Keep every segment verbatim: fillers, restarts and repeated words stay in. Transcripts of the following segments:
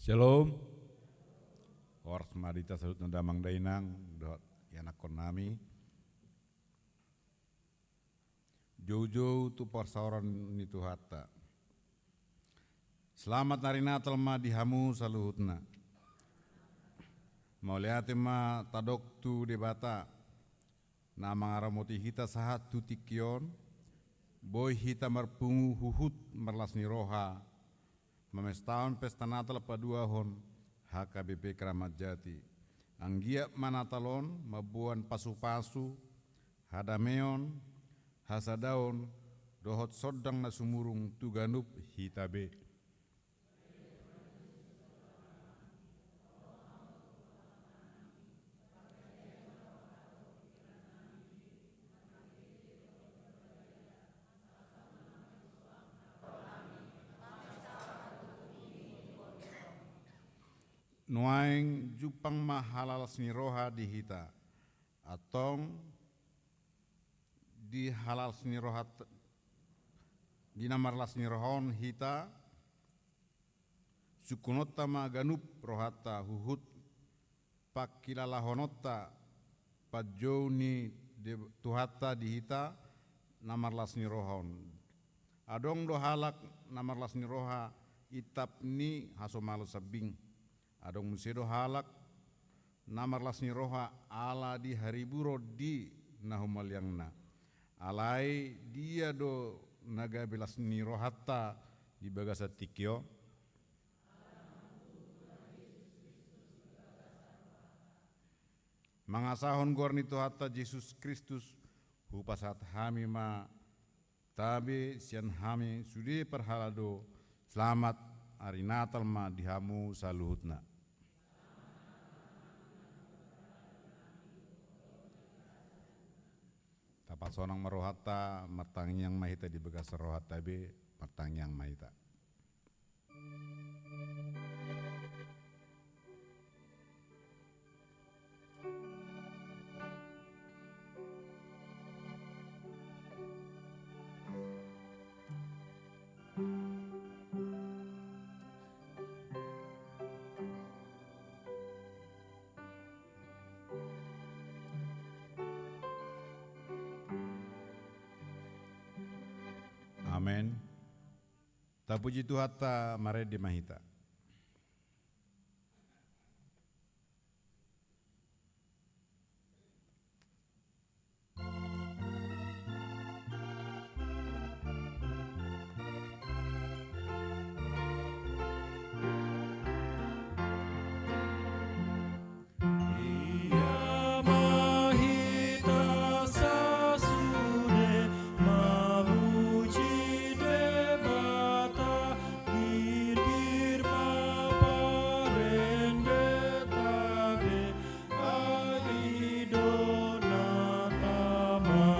Shalom. Horas ma di hita saluhutna damang dainang dohot ianakhonnami. Joujou tu parsaoran ni Tuhanta. Selamat ari Natal ma di hamu saluhutna. Mauliate ma tadok tu Debata na mangaramoti hita sahat tu tingki on, boi hita marpungu huhut marlas ni roha mamestahon pesta Natal paduahon H K B P Kramat Jati. Anggiat ma Natal on mamboan pasupasu, hadameon, hasadaon, dohot sondang na sumurung tu ganup hita be. Nuaeng jumpang ma halalas ni roha di hita. Antong di halalas ni roha, di na marlas ni roha on hita, sungkunonta ma ganup rohanta huhut pangkilalahononta panjou ni De-, Tuhanta di hita na marlas ni roha on. Adong do halak na marlas ni roha intap ni hasomalo sambing. Adong muse do halak na marlas ni roha ala di hariburon di na humaliangna. Alai dia do na gabe las ni rohanta di bagasan tingki on? Mangasahon goar ni Tuhanta Jesus Kristus, hupasahat hami ma tabe sian hami sude parhalado. Selamat ari Natal ma di hamu saluhutna. Tapasonang ma rohanta, martangiang ma hita di bagasan rohanta be, martangiang ma hita. Amen. Tapuji Tuhanta, marende ma hita. Ia ma hita sasude mamuji Debata, girgir ma parendeta be, ai i do na tama,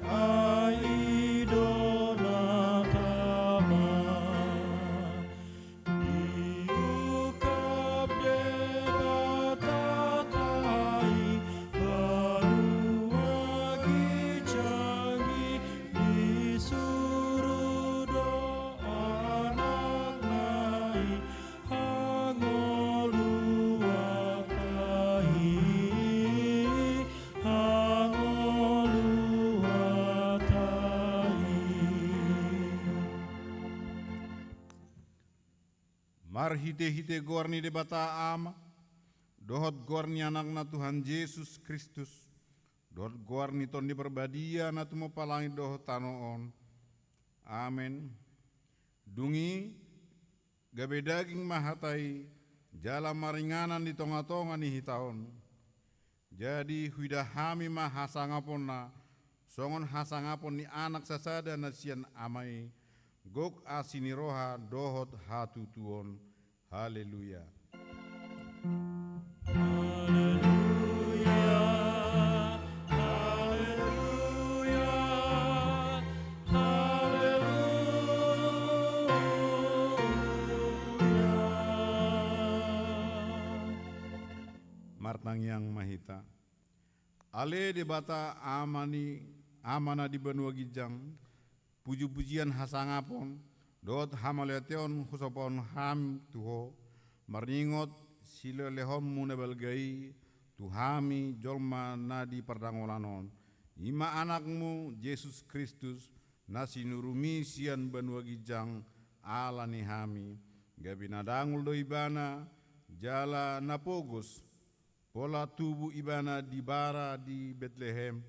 ai i do na tama. Diungkap Debata tahi, banua ginjang i, disuru do Anakna i, hangoluan tahi, hangoluan tahi. Marhitehite goar ni Debata Ama, dohot goar ni Anakna Tuhan Jesus Kristus, dohot goar ni Tondi Parbadia na tumompa langit dohot tano on. Amen. Dung i gabe daging ma hata i, jala maringanan di tongatonga ni hita on. Jadi huida hami ma hasangaponna, songon hasangapon ni Anak sasada na sian Ama i, gok asi ni roha dohot hatutuon. Haleluya. Haleluya, haleluya, haleluya. Martangiang ma hita. Ale Debata Ama ni, Ama na di banua ginjang, pujipujian hasangapon dohot hamauliateon husombahon hami tu Ho, maringot silehonMu na balga i tu hami jolma na di pardangolan on, i ma AnakMu Jesus Kristus, na sinuruMi sian banua ginjang ala ni hami. Gabe na dangol do Ibana jala na pogos, pola tubu Ibana di bara di Betlehem,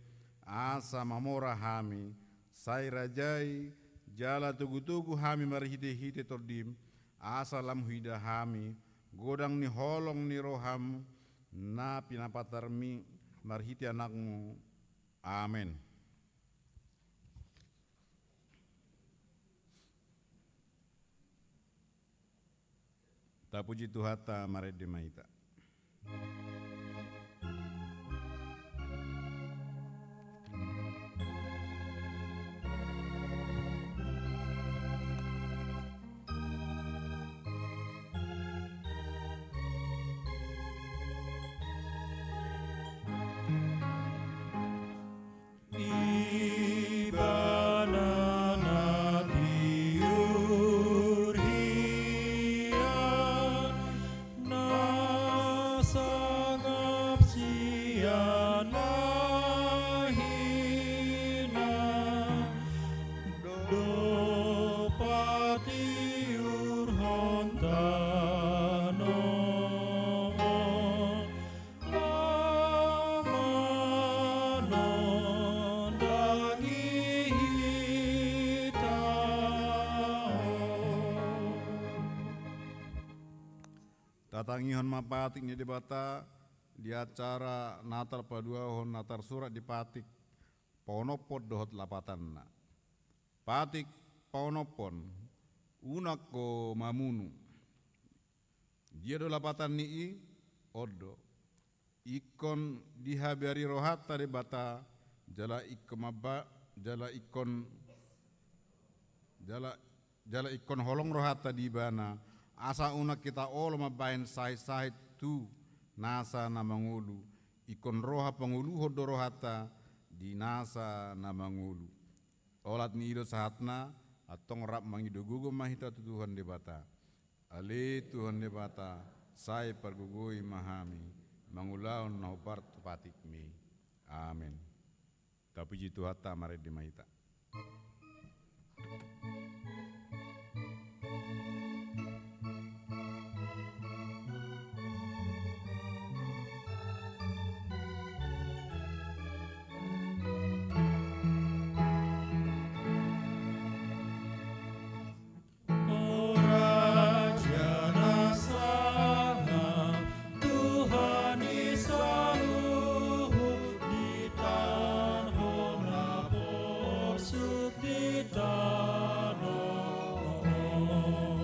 asa mamora hami. Sai rajai jala togutogu hami marhitehite TondiM, asa lam huida hami godang ni holong ni rohaM na pinapatarMi marhite AnakMu. Amen. Tapuji Tuhanta, marende ma hita. Ibana na tiur hian, na sangap sian na hina, dompak tiurhon tano on. Ama nondang i hita on. Tatangihon ma patik ni Debata di acara Natal paduahon na tarsurat di patik paonomhon dohot lapatanna. Patik paonomhon, unang ho mamunu. Dia do lapatan ni i? On do. Ingkon dihabiari rohanta Debata, jala ingkon mamba-, jala ingkon, jala, jala ingkon holong rohanta di Ibana, asa unang hita olo mambahen sahit-sahit tu nasa na mangolu, ingkon roha pangoluhon do rohanta di nasa na mangolu. Olat ni i do sahatna, antong rap mangido gogo ma hita tu Tuhan Debata. Ale Tuhan Debata, sai pargogoi ma hami, mangulahon na hombar tu patikMi. Amen. Tapuji Tuhanta, marende ma hita. O Raja na sangap, Tuhan ni saluhut di tano, na porsuk di tano on.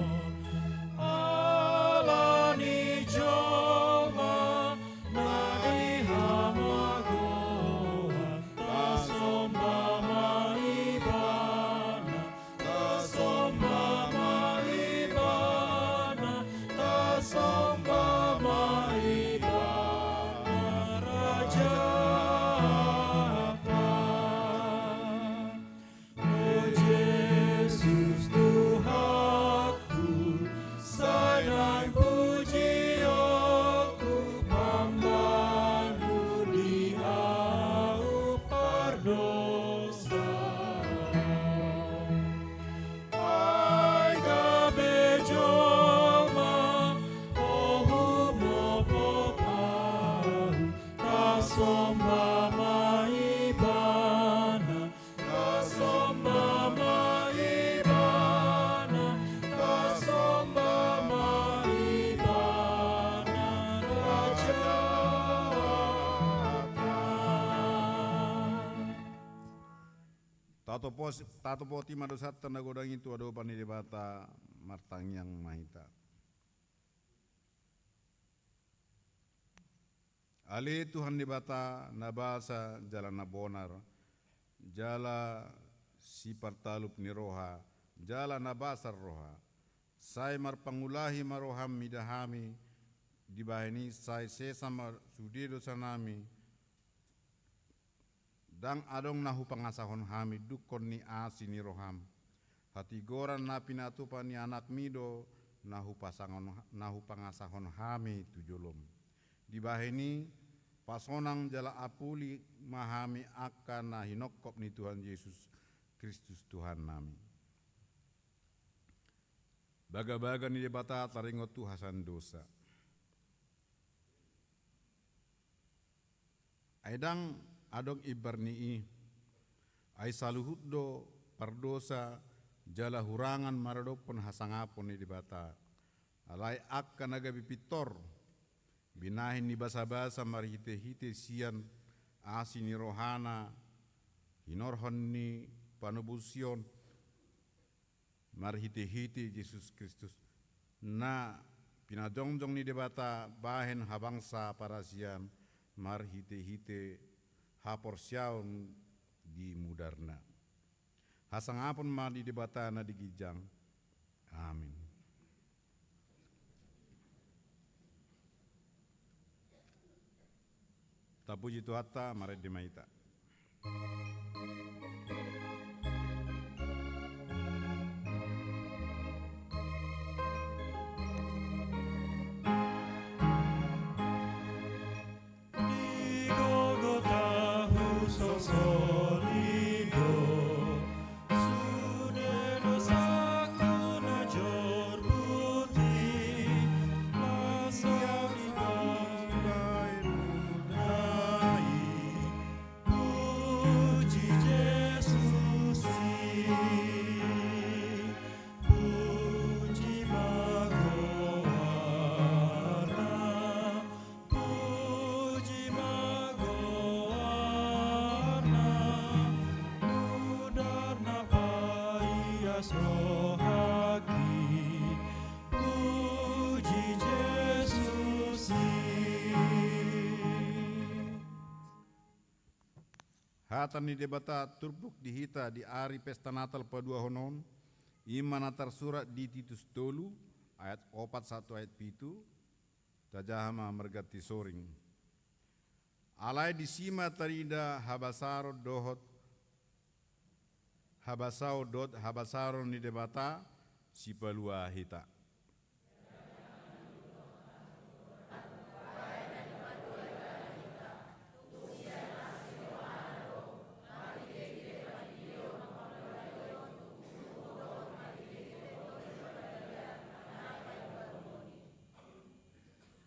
Ala ni jolma na di hamagoan, tasomba ma Ibana, tasomba ma Ibana, tasomba ma Ibana, Rajanta. O Jesus Tuhanku, sai naeng pujionku pambahenMu di ahu pardosa. Ai gabe jolma, Ho humopop ahu, tasomba ma Ibana, tasomba ma Ibana, tasomba ma Ibana, Rajanta. Tatopos-, tatopoti ma dosanta na godang i tu adopan ni Debata, martangiang ma hita. Ale Tuhan Debata, na basa jala na bonar, jala sipartalup ni roha, jala na basar roha, sai marpangulahi ma rohaM mida hami, dibahen i sai sesa ma sude dosanami, ndang adong na hupangasahon hami dungkon ni asi ni rohaM. Hatigoran na pinatupa ni AnakMi do na hupasangon, na hupangasahon hami tu jolom. Dibahen i, pasonang jala apuli ma hami angka na hinongkop ni Tuhan Jesus Kristus Tuhannami. Bagabaga ni Debata taringot tu hasandosa. Ai ndang adong imbar ni i, ai saluhut do pardosa jala hurangan maradophon hasangapon ni Debata. Alai angka na gabe pintor, binahen ni basabasa marhitehite sian asi ni rohana, hinorhon ni panobusion, marhitehite Jesus Kristus, na pinajongjong ni Debata bahen habangsa parasian marhitehite haporseaon di mudarna. Hasangapon ma di Debata na di ginjang. Amin. Tapuji Tuhanta, marende ma hita. Di Golgota husosoli do sude dosaku na jorbut i, las ni baen mudai. Puji Jesus i, puji ma goarna, puji ma goarna, mudarna paias rohangki, puji Jesus i. Hata ni Debata turpuk di hita di ari pesta Natal paduahon on, i ma na tarsurat di Titus tolu, ayat opat sahat tu ayat pitu, tajaha ma marganti soring. Alai disi ma tarida habasaron dohot, habasaon dohot habasaron ni Debata sipalua hita.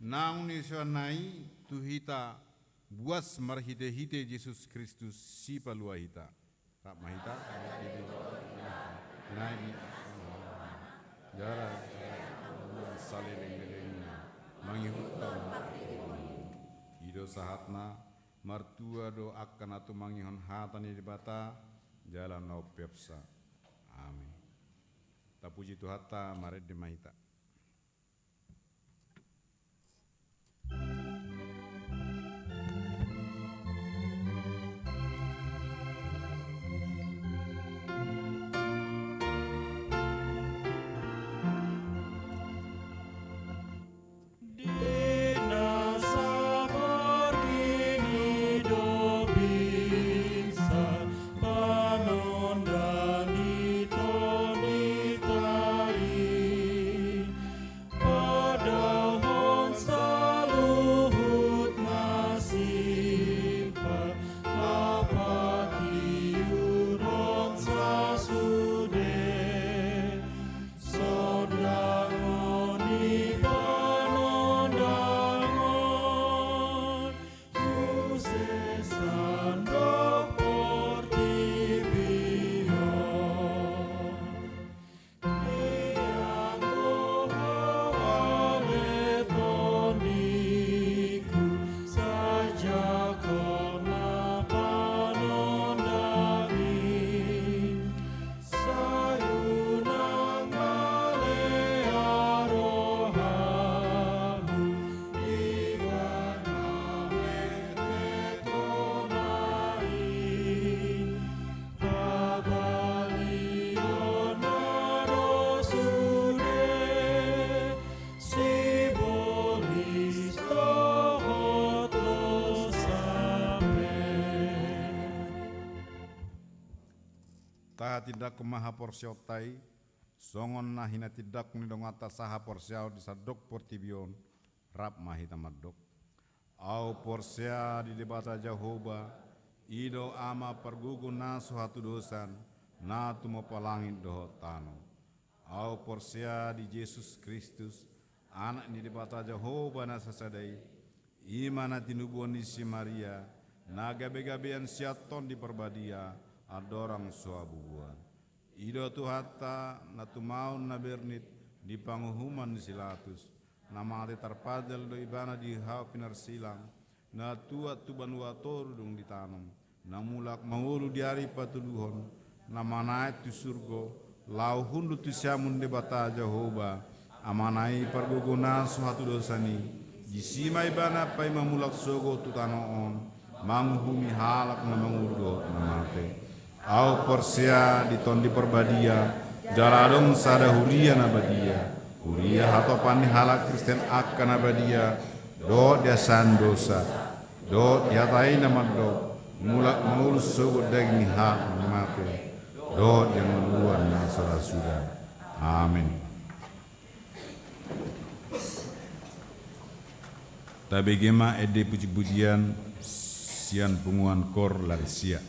Naung nisoanna i tu hita buas marhitehite Jesus Kristus sipalua hita. Rap ma hita. Naeng ni jala saleleng-lelengna mangihuthon. I do sahatna, martua do angka na tumangihon hata ni Debata jala na umpeopsa. Amin. Tapuji Tuhanta, marende ma hita. Di na saborngin i do bingsan panondan ni tondinta i. Tahatindangkon ma haporseaonta i, songon na hinatindangkon ni donganta sahaporseaon di sandok portibi on, rap ma hita mandok. Ahu porsea di Debata Jahowa, i do Ama pargogo na so hatudosan, na tumompa langit dohot tano. Ahu porsea di Jesus Kristus, Anak ni Debata Jahowa na sasada i, i ma na tinubuan ni si Maria, na gabegabean sian Tondi Parbadia, andorang so habubuhan. I do Tuhanta, na tumaon na bernit di panguhuman ni si Latus, na mate tarpandal do ibana di hau pinarsilang, na tuat tu banua toru dung ditanom, na mulak mangolu di ari patoluhon, na manaek tu surgo, laho hundul tu siamun Debata Jahowa, Amana i pargogo na so hatudosan i, disi ma ibana paima mulak sogot tu tano on, manguhumi halak na mangolu dohot na mate. Ahu porsea di Tondi Parbadia, jala adong sada huria na badia, huria hatopan ni halak Kristen angka na badia, dohot di hasesaan dosa, dohot di hata i na mandok, mulak mangolu sogot daging ni halak na mate, dohot di hangoluan na so ra suda. Amen. Tabege ma ende pujipujian sian punguan Kor Lansia.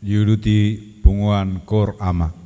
Diuduti punguan koor ama.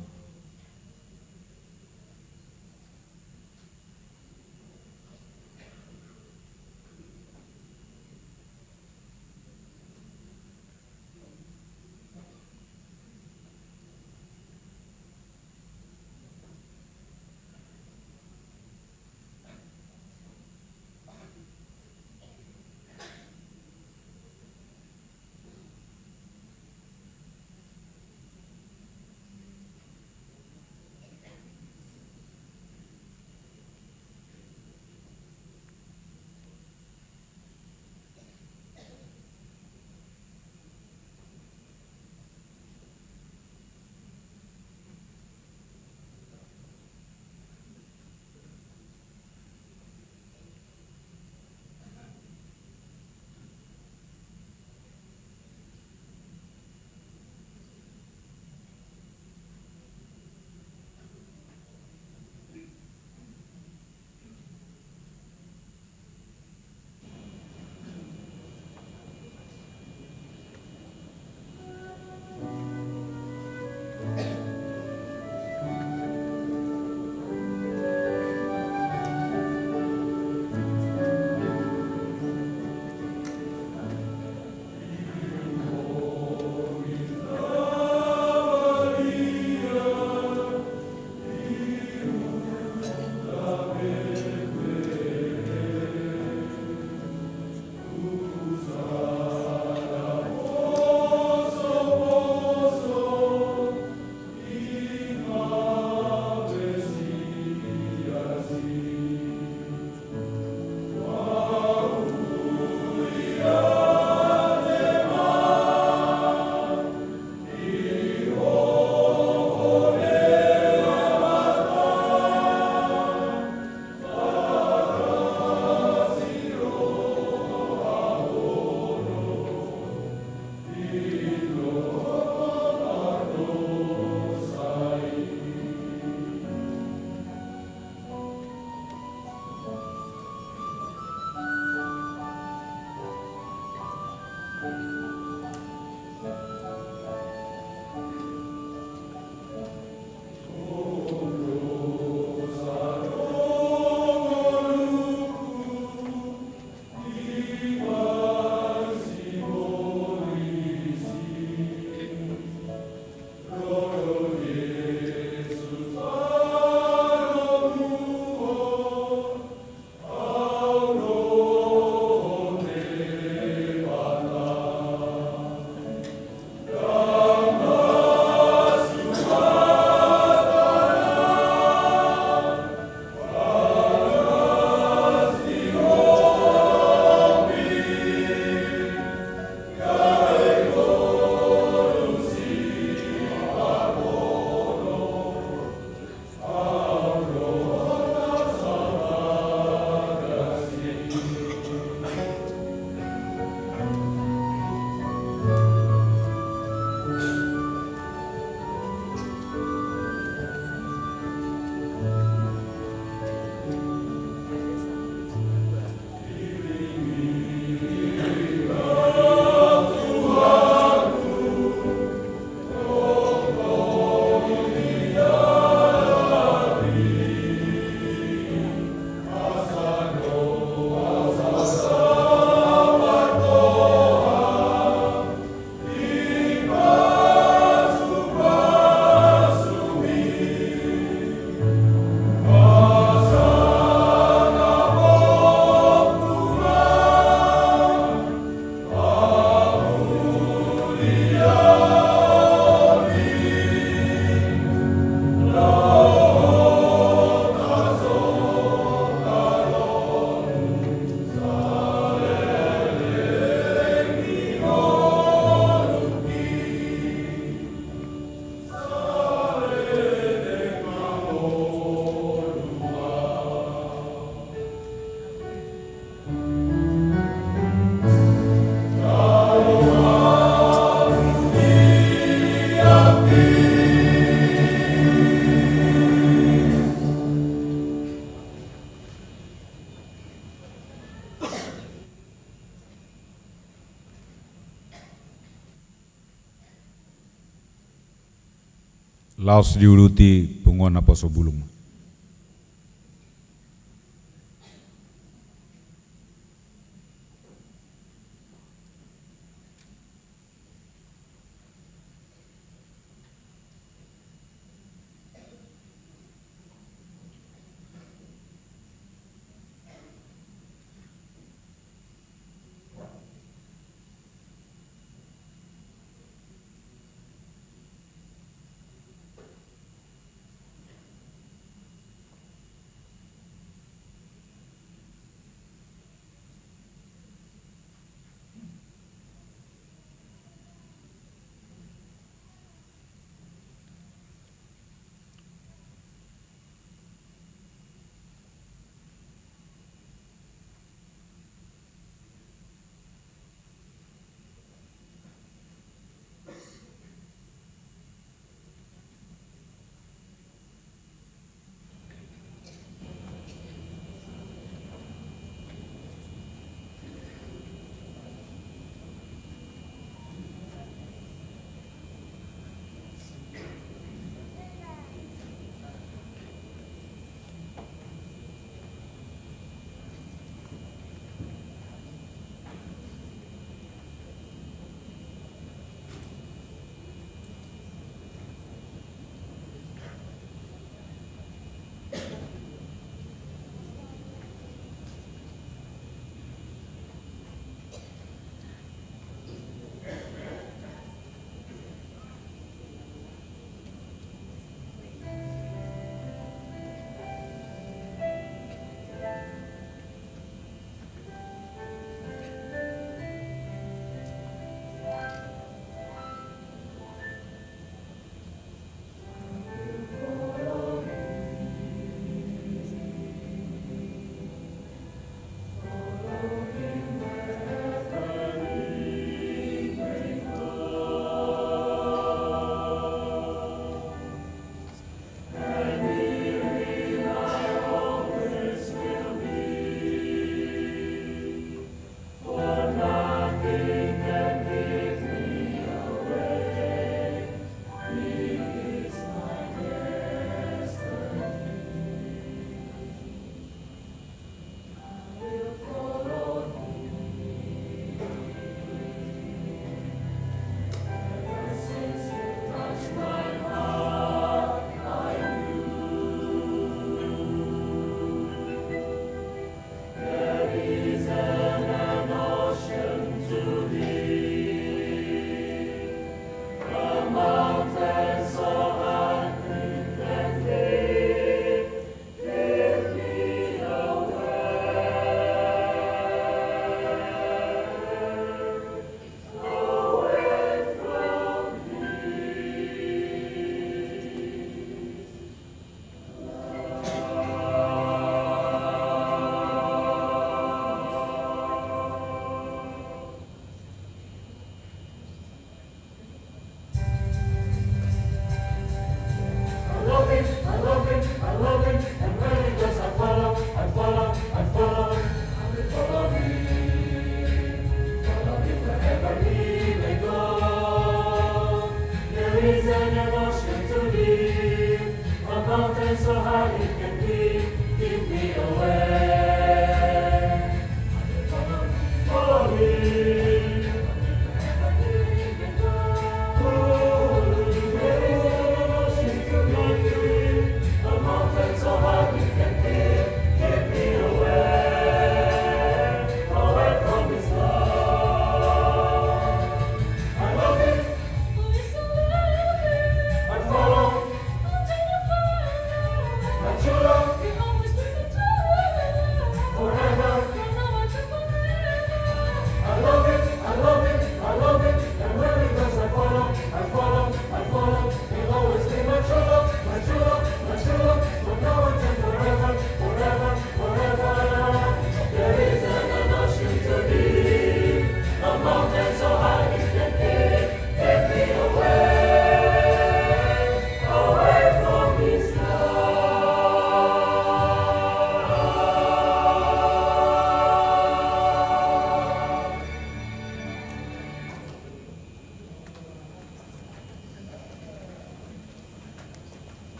Laos diuduti punguan naposobulung.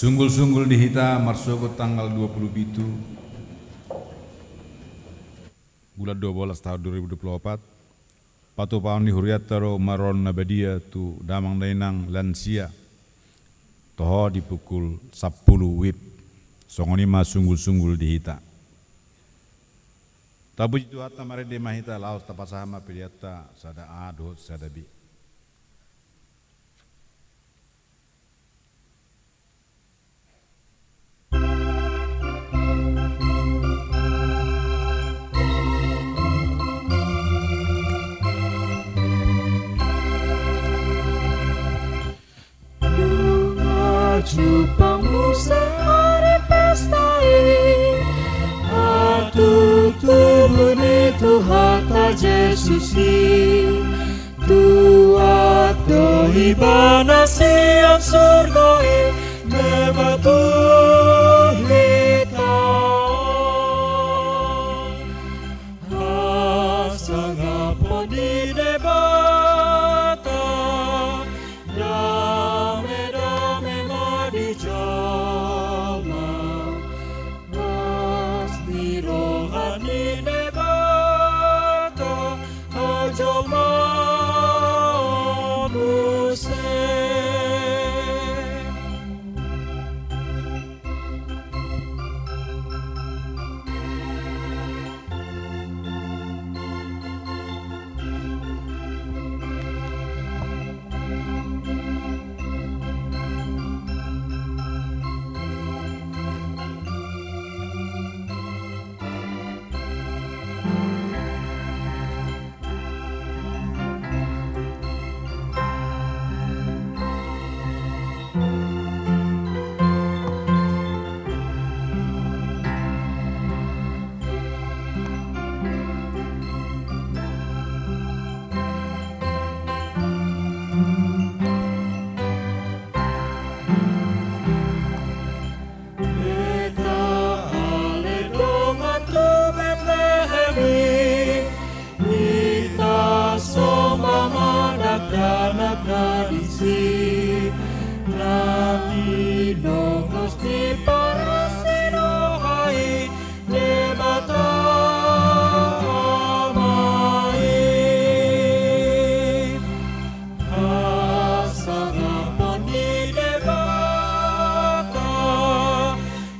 Sunggul-sunggul di hita marsogot tanggal dua puluh pitu bulan dua belas tahun dua ribu dua puluh empat, patupaon ni hurianta do marron na badia tu damang dainang lansia, toho di pukul sampulu wib. Songon i ma sunggul-sunggul di hita. Tapuji Tuhanta, marende ma hita laos tapasahat ma peleanta sada A dohot sada B. Nunga jumpang muse ari pesta i, hatutubu ni Tuhanta Jesus i. Tuat do Ibana sian surgo i, deba tu hita on. Hasangapon ni Debata, dame-dame ma di jolma. Las ni roha ni Debata, hajolmaon muse. Hita ale dongan tu Betlehem i, hita somba ma dakdanak na disi. Na tinongos ni paras ni roha i, Debata Ama i. Hasangapon ni Debata,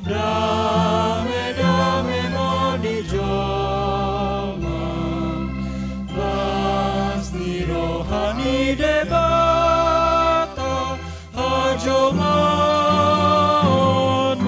dame-dame ma di jolma. Las ni roha ni Debata, hajolmaon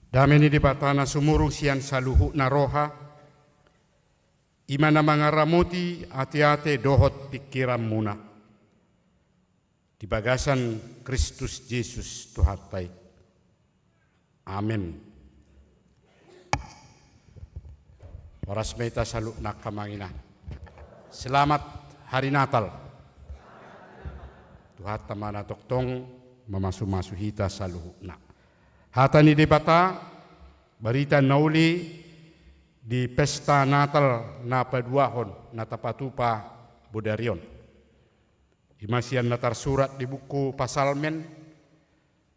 Dame ni Debata na sumurung sian saluhutna roha, i ma na mangaramoti ateate dohot pingkiranmuna di bagasan Kristus Jesus Tuhanta i. Amen. Horas ma hita saluhutna, angka amang inang. Selamat Hari Natal. Tuhanta ma na tongtong mamasumasu hita saluhutna. Hata ni Debata, barita na uli di pesta Natal na paduahon na tapatupa bodari on. I ma sian na tarsurat di buku Psalmen,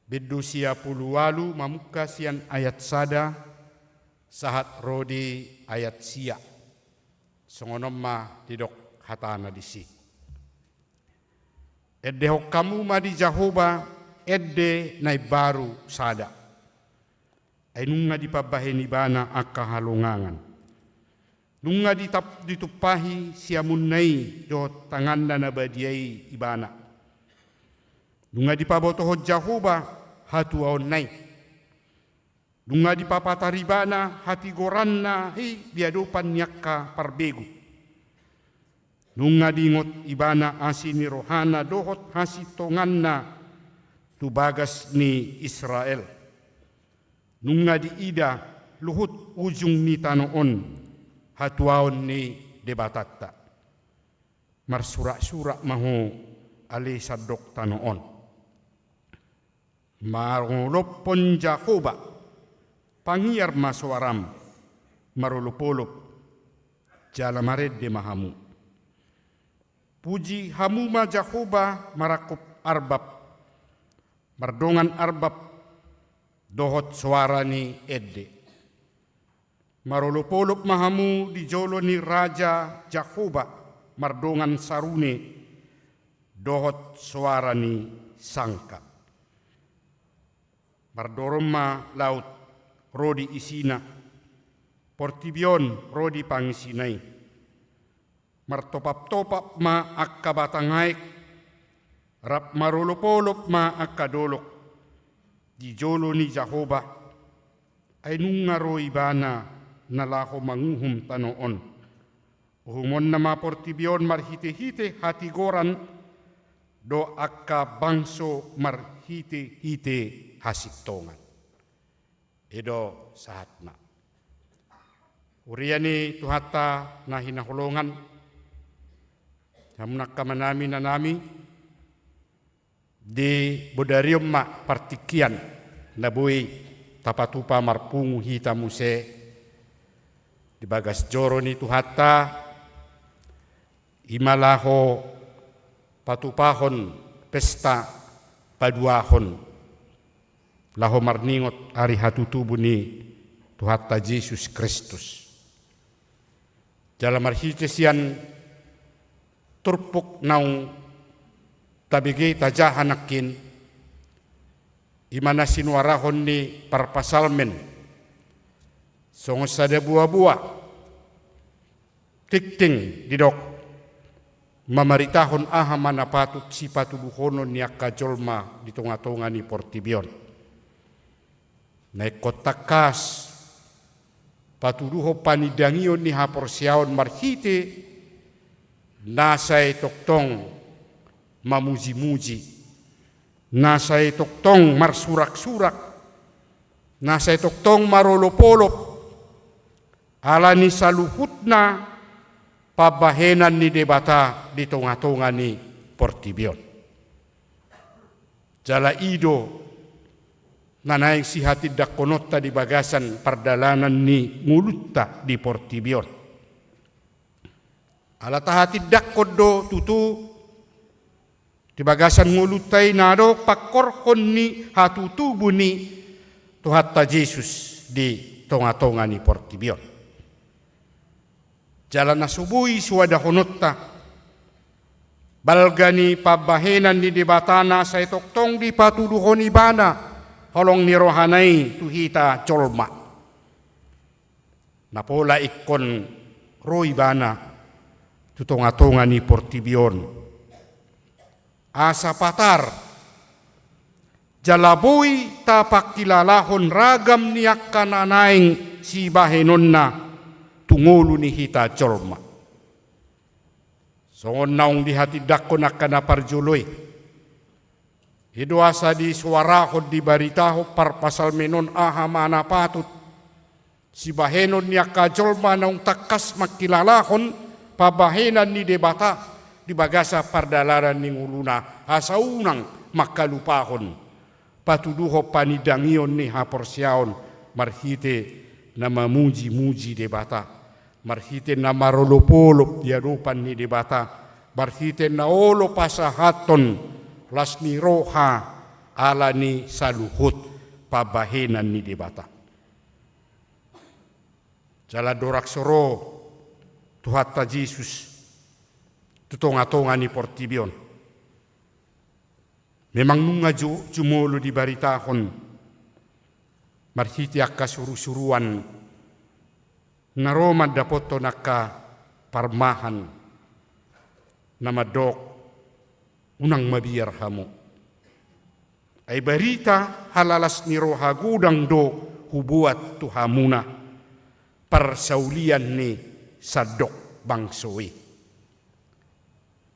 bindu sia pulu ualu, mamungka sian ayat sada sahat ro di ayat sia. Songon on ma didok hatana disi. Endehon hamu ma di Jahowa ende na imbaru sada. Ai nunga dipambahen Ibana angka halongangan. Nunga ditap-, ditumpahi siamunna i dohot tanganna na badia i Ibana. Nunga dipabotohon Jahowa hatuaonna i. Nunga dipapatar Ibana hatigoranna i di adopan ni angka parbegu. Nunga diingot Ibana asi ni rohana dohot hasintonganna tu bagas ni Israel. Nunga diida luhut ujung ni tano on hatuaon ni Debatanta. Marsuraksurak ma ho ale sandok tano on. Mangolophon Jahowa, pangiar ma soaram, marolopolop, jala marende ma hamu. Puji hamu ma Jahowa marangkup arbab, mardongan arbab dohot soara ni ende. Marolopolop ma hamu di jolo ni Raja Jahowa mardongan sarune dohot soara ni sangka. Mardorong ma laut ro di isina, portibi on ro di pangisina i. Martopaptopap ma angka batang aek, rap marolopolop ma angka dolok di jolo ni Jahowa. Ai nunga ro Ibana na laho manguhum tano on. Uhumonna ma portibi on marhitehite hatigoran, do angka bangso marhitehite hasintongan. I do sahatna. Huria ni Tuhanta na hinaholongan, hamu angka amanami, inanami, di bodari on ma partingkian na boi tapatupa marpungu hita muse di bagas joro ni Tuhanta, i ma laho patupahon pesta paduahon, laho marningot ari hatutubu ni Tuhanta Jesus Kristus. Jala marhite sian turpuk naung tabege tajaha nangkin, i ma na sinuarahon ni parpsalmen, songon sada buabua tingting didok, mamaritahon aha ma na patut sipatuduhonon ni angka jolma di tongatonga ni portibi on. Na ingkon tangkas patuduhon panindangion ni haporseaon marhite na sai tongtong mamujimuji, na sai tongtong marsuraksurak, na sai tongtong marolopolop, ala ni saluhutna pambahenan ni Debata di tongatonga ni portibi on. Jala i do na naeng sihatindangkononta di bagasan pardalanan ni ngolunta di portibi on. Ala tahatindangkon do tutu di bagasan ngolunta i na adong pangkorhon ni hatutubu ni Tuhanta Jesus di tongatonga ni portibi on. Jala na so boi suadahononta balga ni pambahenan ni Debata na sai tongtong dipatuduhon Ibana holong ni rohana i tu hita jolma. Na pola ingkon ro Ibana tu tongatonga ni portibi on, asa patar Jala boi tapangkilalahon ragam ni angka na naeng sibahenonna tu ngolu ni hita jolma. Songon naung dihatindangkon angka na parjolo i, i do asa disoarahon, dibaritahon parpsalmen on aha ma na patut sibahenon ni angka jolma naung tangkas mangkilalahon pambahenan ni Debata di bagasan pardalanan ni ngoluna, asa unang mangkalupahon patuduhon panindangion ni haporseaon marhite na mamujimuji Debata, marhite na marolopolop di adopan ni Debata, marhite na olo pasahathon las ni roha ala ni saluhut pambahenan ni Debata. Jala andorang so ro Tuhanta Jesus tu tongatonga ni portibi on, memang nunga ju-, jumolo dibaritahon marhite angka surusuruan na ro mandapothon angka parmahan na mandok, unang mabiar hamu. Ai barita halalas ni roha godang do hubuat tu hamuna parsaulian ni sandok bangso i.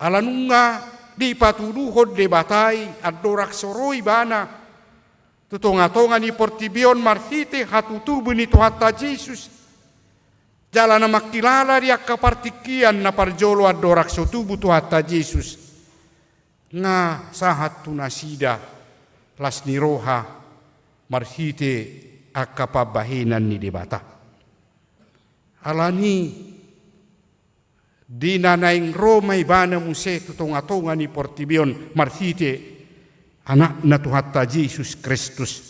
Ala nunga dipatuduhon Debata i andorang so ro ibana tu tongatonga ni portibi on marhite hatutubu ni Tuhanta Jesus. Jala na mangkilala di angka partingkian na parjolo andorang so tubu Tuhanta Jesus, nga sahat tu nasida las ni roha marhite angka pambahenan ni Debata. Alani di na naeng ro ma ibana muse tu tongatonga ni portibi on marhite Anakna Tuhanta Jesus Kristus,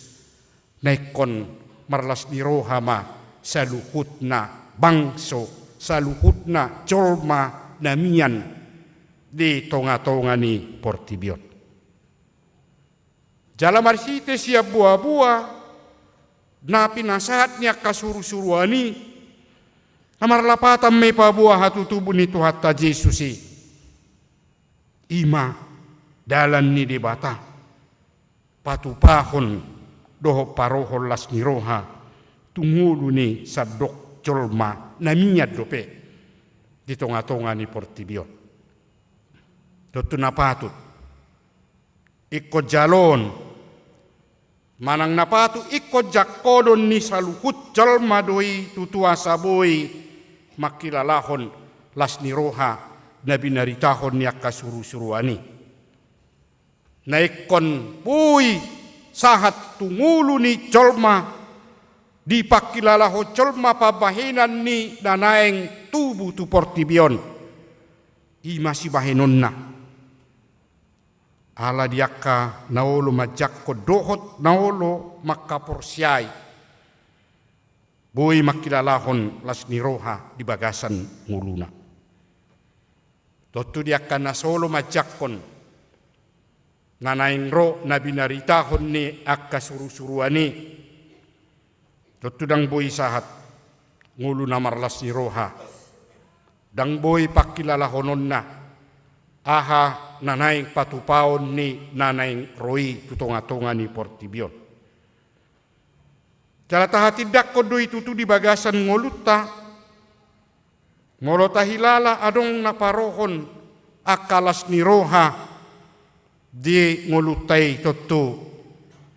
na ingkon marlas ni roha ma saluhutna bangso, saluhutna jolma na mian di tongatonga ni portibi on. Jala marhite sian boaboa na pinasahat ni angka surusuruan i, na marlapatan ma i paboa hatutubu ni Tuhanta Jesus i. I ma dalan ni Debata patupahon dohot parohon las ni roha tu ngolu ni sandok jolma na mian dope di tongatonga ni portibi on. Tontu na patut ingkon jaloon manang na patut ingkon jangkonon ni saluhut jolma do i tutu asa boi mangkilalahon las ni roha na binaritahon ni angka surusuruan i. Na ingkon boi sahat tu ngolu ni jolma, dipangkilalahon jolma pambahenan ni na naeng tubu tu portibi on. I ma sibahenonna. Ala di angka na olo manjangkon dohot na olo mangkaporseai, boi mangkilalahon las ni roha di bagasan ngoluna. Tontu di angka na so olo manjangkon na naeng ro na binaritahon ni angka surusuruan i, tontu ndang boi sahat ngolu na marlas ni roha. Ndang boi pangkilalahononna aha na naeng patupaon ni na naeng ro i tu tongatonga ni portibi on. Jala tahatindangkon do i tutu di bagasan ngolunta. Molo tahilala adong na parohon angka las ni roha di ngolunta i, tontu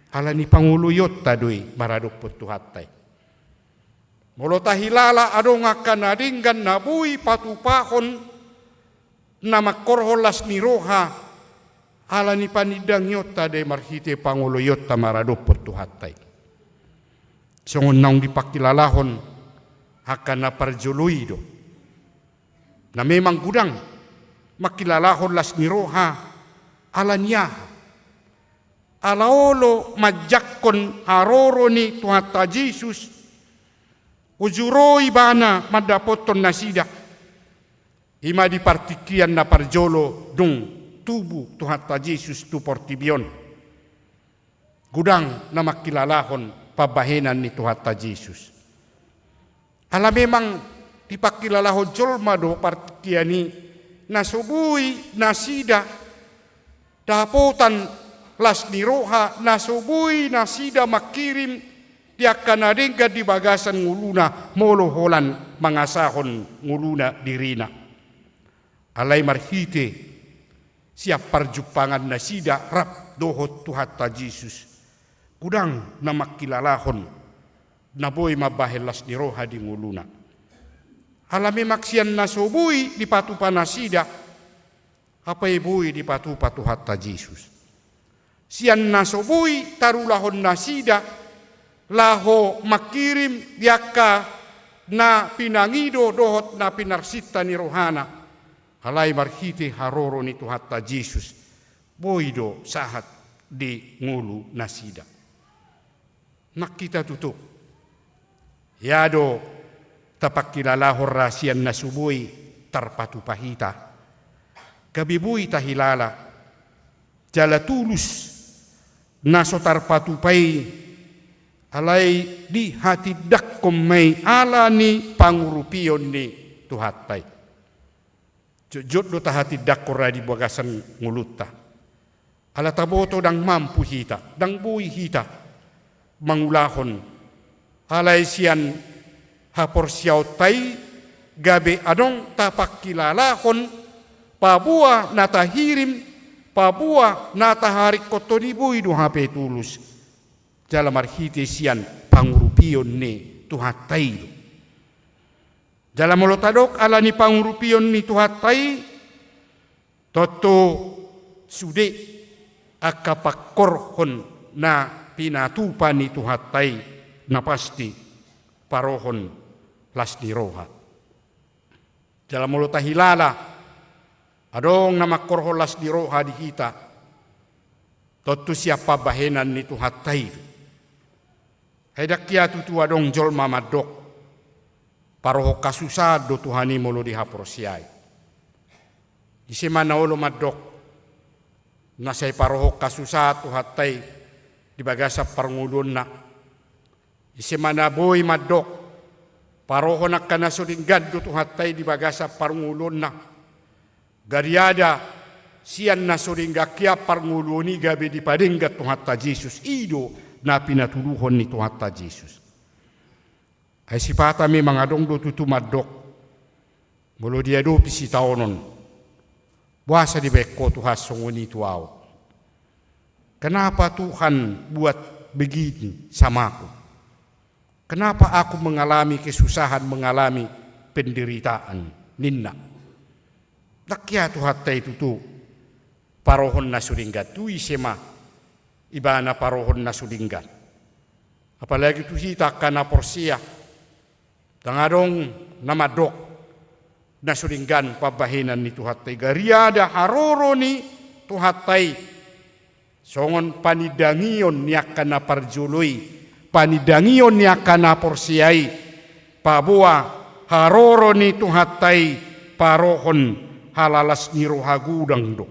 ala ni pangoloionta do i maradophon Tuhanta i. Molo tahilala adong angka na denggan na boi patupahon na mangkorhon las ni roha, ala ni panindangionta do i marhite pangoloionta maradophon Tuhanta i. Songon naung dipangkilalahon angka na parjolo i do, na memang godang mangkilalahon las ni roha. Ala ni aha? Ala olo manjangkon haroro ni Tuhanta Jesus, uju ro ibana mandapothon nasida. I ma di partingkian na parjolo dung tubu Tuhanta Jesus tu portibi on. Godang na mangkilalahon pambahenan ni Tuhanta Jesus. Ala memang dipangkilalahon jolma do partingkian i na so boi nasida dapotan las ni roha na so boi nasida mangkirim di angka na denggan di bagasan ngoluna molo holan mangasahon ngoluna dirina. Alai marhite sian parjumpangan nasida rap dohot Tuhanta Jesus, godang na mangkilalahon na boi mambahen las ni roha di ngoluna. Ala memang sian na so boi dipatupa nasida, hape boi dipatupa Tuhanta Jesus. Sian na so boi tarulahon nasida laho mangkirim di angka na pinangido dohot na pinarsinta ni rohana, alai marhite haroro ni Tuhanta Jesus, boi do sahat di ngolu nasida. Nang hita tutu, ia do tapangkilalahon ra sian na so boi tarpatupa hita. Gabe boi tahilala jala tulus na so tarpatupa i, alai dihatindangkon ma i ala ni pangurupion ni Tuhanta i. Jotjot do tahatindangkon ra di bagasan ngolunta. Ala taboto ndang mampu hita, ndang boi hita mangulahon. Alai sian haporseaonta i gabe adong tapangkilalahon paboa na tahirim, paboa na taharingkothon i boi do hape tulus. Jala marhite sian pangurupion ni Tuhanta i do. Jala molo tadok ala ni pangurupion ni Tuhanta i, tontu sude angka pangkorhon na pinatupa ni Tuhanta i, na pasti parohon las ni roha. Jala molo tahilala adong na mangkorhon las ni roha di hita, tontu sian pambahenan ni Tuhanta i do. Ai ndang hea tutu adong jolma mandok, parohon hasusaan do Tuhan i molo dihaporseai. Ise ma na olo mandok, na sai parohon hasusaan Tuhanta i di bagasan parngoluonna? Ise ma na boi mandok, parohon angka na so denggan do Tuhanta i di bagasan parngoluonna? Gariada sian na so denggan hea parngoluon i gabe dipadenggan Tuhanta Jesus, i do na pinatuduhon ni Tuhanta Jesus. Ai sipata memang adong do tutu mandok, molo diadopi sitaonon, boasa dibahen Ho Tuhan songon i tu ahu? Kenapa Tuhan buat begini sama aku? Kenapa aku mengalami kesusahan, mengalami penderitaan? Ninna. Ndang hea Tuhanta i tutu parohon na so denggan, tu ise ma ibana parohon na so denggan? Apalagi tu hita angka na porsea, ndang adong na mandok na so denggan pambahenan ni Tuhanta i. Gariada haroro ni Tuhanta i songon panindangion ni angka na parjolo i, panindangion ni angka na porsea i, paboa haroro ni Tuhanta i parohon halalas ni roha godang do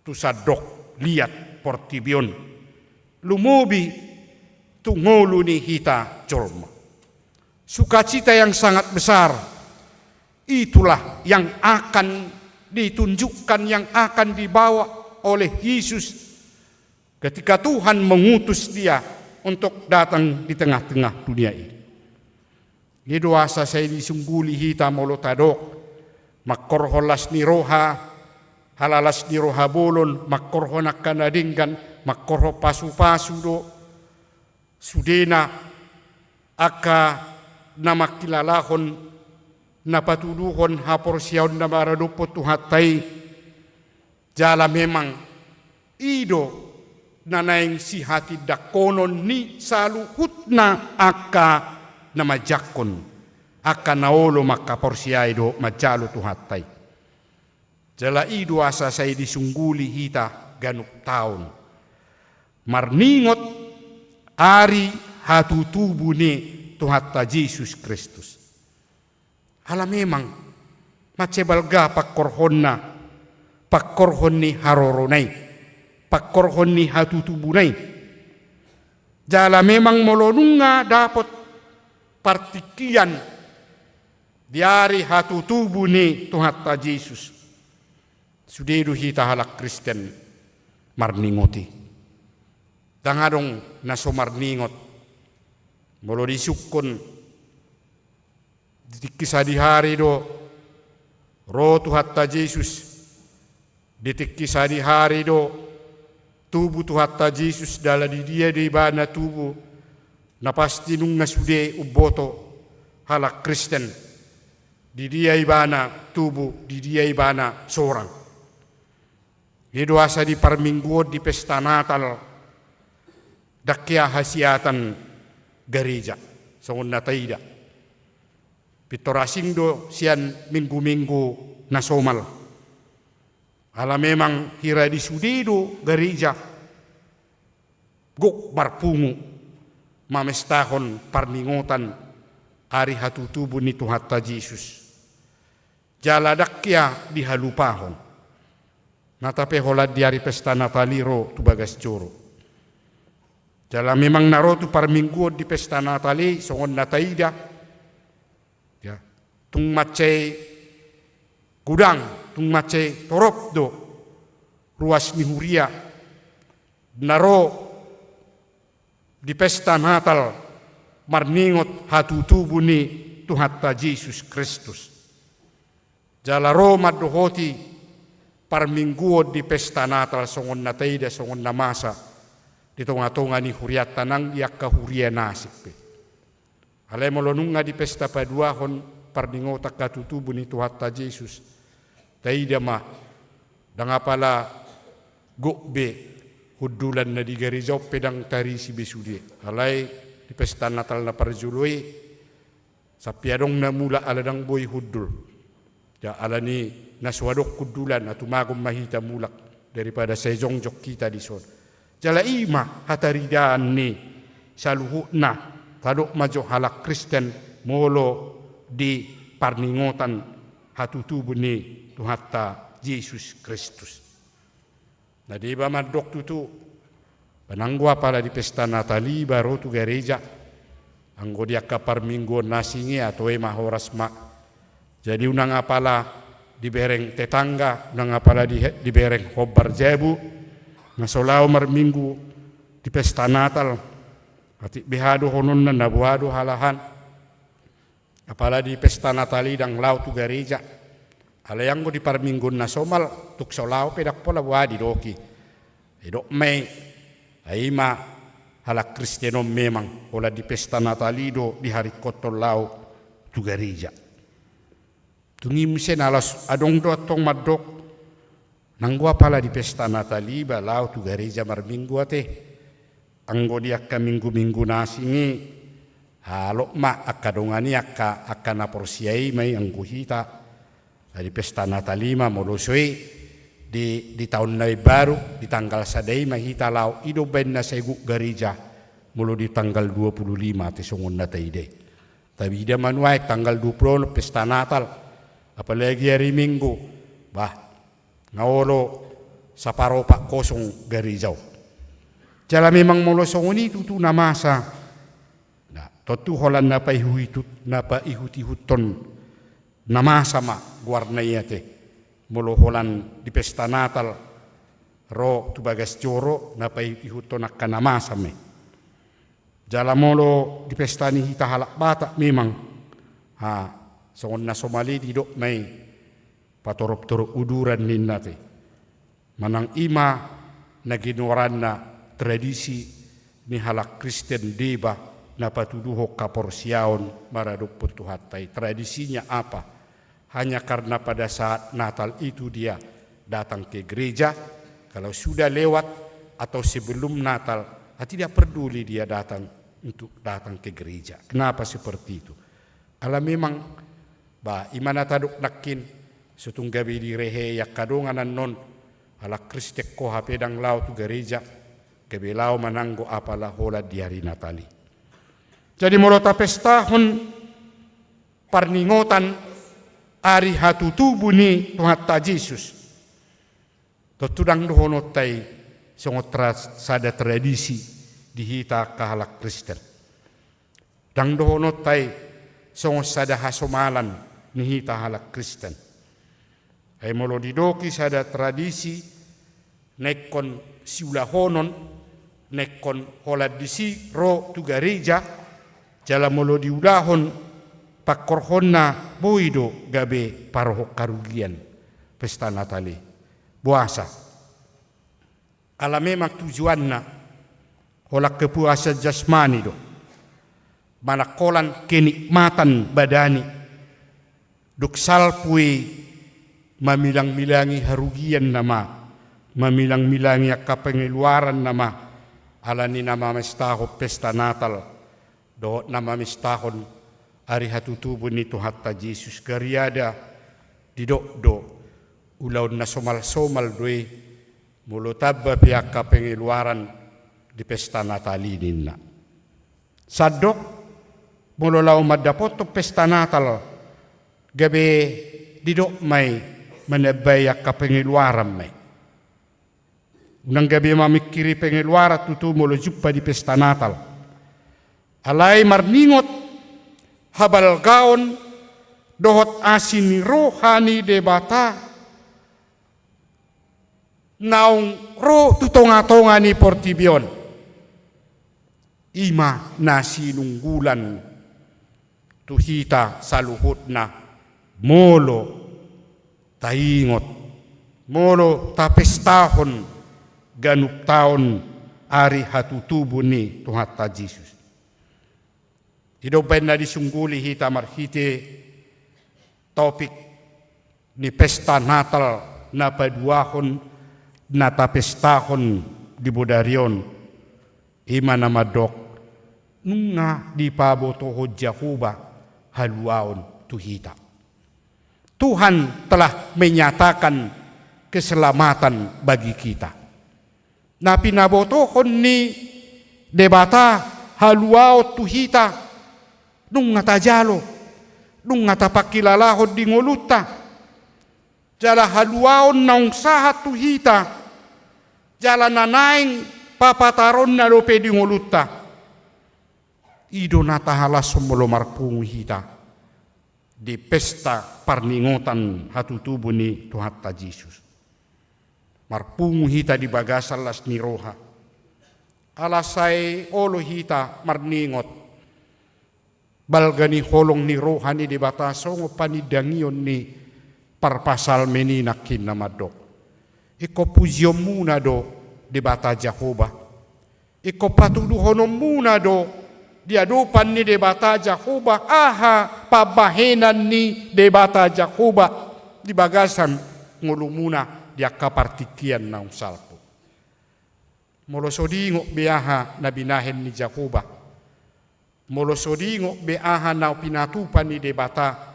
tu sandok liat portibi on, lumobi tu ngolu ni hita jolma. Sukacita yang sangat besar itulah yang akan ditunjukkan, yang akan dibawa oleh Yesus ketika Tuhan mengutus Dia untuk datang di tengah-tengah dunia ini. I do asa sai disungguli hita molo tadok, mangkorhon las ni roha, halalas ni roha bolon, mangkorhon angka na denggan, mangkorhon pasupasu do sudena angka na mangkilalahon, na patuduhon haporseaon na maradophon Tuhanta i. Jala memang i do na naeng sihatindangkonon ni saluhutna angka na manjangkon, angka na olo mangkaporseai dohot manjalo Tuhanta i. Jala i do asa sai disungguli hita ganup taon marningot ari hatutubu ni Tuhanta Jesus Kristus. Ala memang mansai balga pangkorhonna, pangkorhon ni harorona i, pangkorhon ni hatutubuna i. Jala memang molo nunga dapot partingkian di ari hatutubu ni Tuhanta Jesus, sude do hita halak Kristen marningot i. Ndang adong na so marningot. Molo disungkun, di tingki sadihari do ro Tuhanta Jesus, di tingki sadihari do tubu Tuhanta Jesus, jala di dia do ibana tubu, na pasti nunga sude umboto halak Kristen di dia ibana tubu, di dia ibana sorang. I do asa di parmingguon, di pesta Natal, ndang hea hasiatan gareja, songon na taida. Pintor asing do sian minggu-minggu na somal. Ala memang hira di sude do gareja gok marpungu mamestahon parningotan ari hatutubu ni Tuhanta Jesus. Jala ndang hea dihalupahon. Nata pe holan di ari pesta Natal i ro tu bagas joro. Jala memang na ro tu parmingguon di pesta Natal i, songon na taida, ya, tung mansai godang, tung mansai torop do ruas ni huria na ro di pesta Natal marningot hatutubu ni Tuhanta Jesus Kristus. Jala ro mandohoti parmingguon di pesta Natal, songon na taida, songon na masa di tonga-tonga ni hurianta nang di angka huria na asing pe. Alai molo nunga di pesta paduahon parningotan hatutubu ni Tuhanta Jesus, taida ma, ndang apala gok be hundulan na di gareja on pe ndang tarisi be sude. Alai di pesta Natal na parjolo i, sampe adong na mulak ala ndang boi hundul. Ya, ala ni na so adong hundulan, na tumagon ma hita mulak daripada sai jongjong hita dison. Jala i ma hataridaan ni saluhutna, tadok ma jo halak Kristen molo di parningotan hatutubu ni Tuhanta Jesus Kristus. Na deba mandok tutu, ba nanggo apala di pesta Natal i ba ro tu gareja, anggo di angka parmingguon na asing i, toe ma, horas ma. Jadi unang apala dibereng tetangga, unang apala di, dibereng hombar jabu, na so laho marminggu di pesta Natal. Atik beha dohononna, na boha do halahan. Apala di pesta Natal i ndang laho tu gareja. Alai anggo di parmingguon na somal, tung so laho pe ndang pola boha didoki. Didok ma i, ai ma halak Kristen on memang, holan di pesta Natal i do diharingkothon laho tu gareja. Tung i muse na laos adong do antong mandok, nanggo apala di pesta Natal i ba laho tu gareja marminggu ate. Anggo di angka minggu-minggu na asing i, alop ma angka dongan i, angka, angka na porsea i ma i, anggo hita, di pesta Natal i ma, molo so i di, di taon na imbaru, di tanggal sada i ma hita laho, i do umbaen na sai gok gareja, molo di tanggal dua puluh lima ate, songon na taida i. Taida ma nuaeng tanggal dua puluh onom pesta Natal, apalagi ari Minggu, bah, nga olo saparopat kosong gareja on. Jala memang molo songon i tutu na masa, na tontu holan na paihutihut, na paihuthon na masa ma goarna i ate. Molo holan di pesta Natal ro tu bagas joro, na paihuthon angka na masa ma i. Jala molo di pesta ni hita halak Batak memang, ha, songon na somal i didok ma i, patorop-torop uduran ninna ate. Manang i ma na ginoaranna tradisi ni halak Kristen deba na patuduhon haporseaon maradophon Tuhanta i. Tradisinya apa? Hanya karena pada saat Natal itu dia datang ke gereja, kalau sudah lewat atau sebelum Natal, ah, tidak peduli dia datang untuk datang ke gereja. Kenapa seperti itu? Ala memang, bah, i ma na tadok nangkin, so tung gabe direhei angka dongan annon, halak Kristen ho hape ndang laho tu gareja, gabe laho ma nanggo apala holan di ari Natal i. Jadi molo tapestahon parningotan ari hatutubu ni Tuhanta Jesus, tontu ndang dohononta i songon tra-, sada tradisi di hita angka halak Kristen. Ndang dohononta i songon sada hasomalan ni hita halak Kristen. Ai molo didok i sada tradisi, na ingkon siulahonon, na ingkon holan disi ro tu gareja, jala molo diulahon pangkorhonna boi do gabe parohon harugian pesta Natal i. Boasa? Ala memang tujuanna holan kepuasan jasmani do, manang holan kenikmatan badani. Dung salpu i mamilangmilangi harugian nama, mamilangmilangi angka pengeluaran nama, ala ni na mamestahon pesta Natal dohot na mamestahon ari hatutubu ni Tuhanta Jesus. Gariada didok do, ulaon na somalsomal do i, molo tamba pe angka pengeluaran di pesta Natal i, ninna. Sandok, molo laho mandapothon pesta Natal, gabe didok ma i manambai angka pengeluaran ma i. Unang gabe mamingkiri pengeluaran tutu molo jumpa di pesta Natal. Alai marningot habalgaon dohot asi ni roha ni Debata naung ro tu tongatonga ni portibi on. I ma na sinunggulan tu hita saluhutna, molo taingot, molo tapestahon ganup taon ari hatutubu ni Tuhanta Jesus. I do umbaen na disungguli hita marhite topik ni pesta Natal na paduahon na tapestahon di bodari on, i ma na mandok, nunga dipabotohon Jahowa haluaon tu hita. Tuhan telah menyatakan keselamatan bagi kita. Na pinabotohon ni Debata haluaon tu hita, nunga tajalo, nunga tapangkilalahon di ngolunta. Jala haluaon naung sahat tu hita, jala na naeng papataronna dope di ngolunta. I do na tahalashon molo marpungu hita di pesta parningotan hatutubu ni Tuhanta Jesus. Marpungu hita di bagasan las ni roha. Ala sai olo hita marningot balga ni holong ni roha ni Debata songon panindangion ni parpsalmen i nangkin na mandok, ingkon pujionmuna do Debata Jahowa. Ingkon patuduhononmuna do di adopan ni Debata Jahowa aha pambahenan ni Debata Jahowa di bagasan ngolumuna di angka partingkian naung salpu. Molo so diingot be aha na binahen ni Jahowa, molo so diingot be aha na pinatupa ni Debata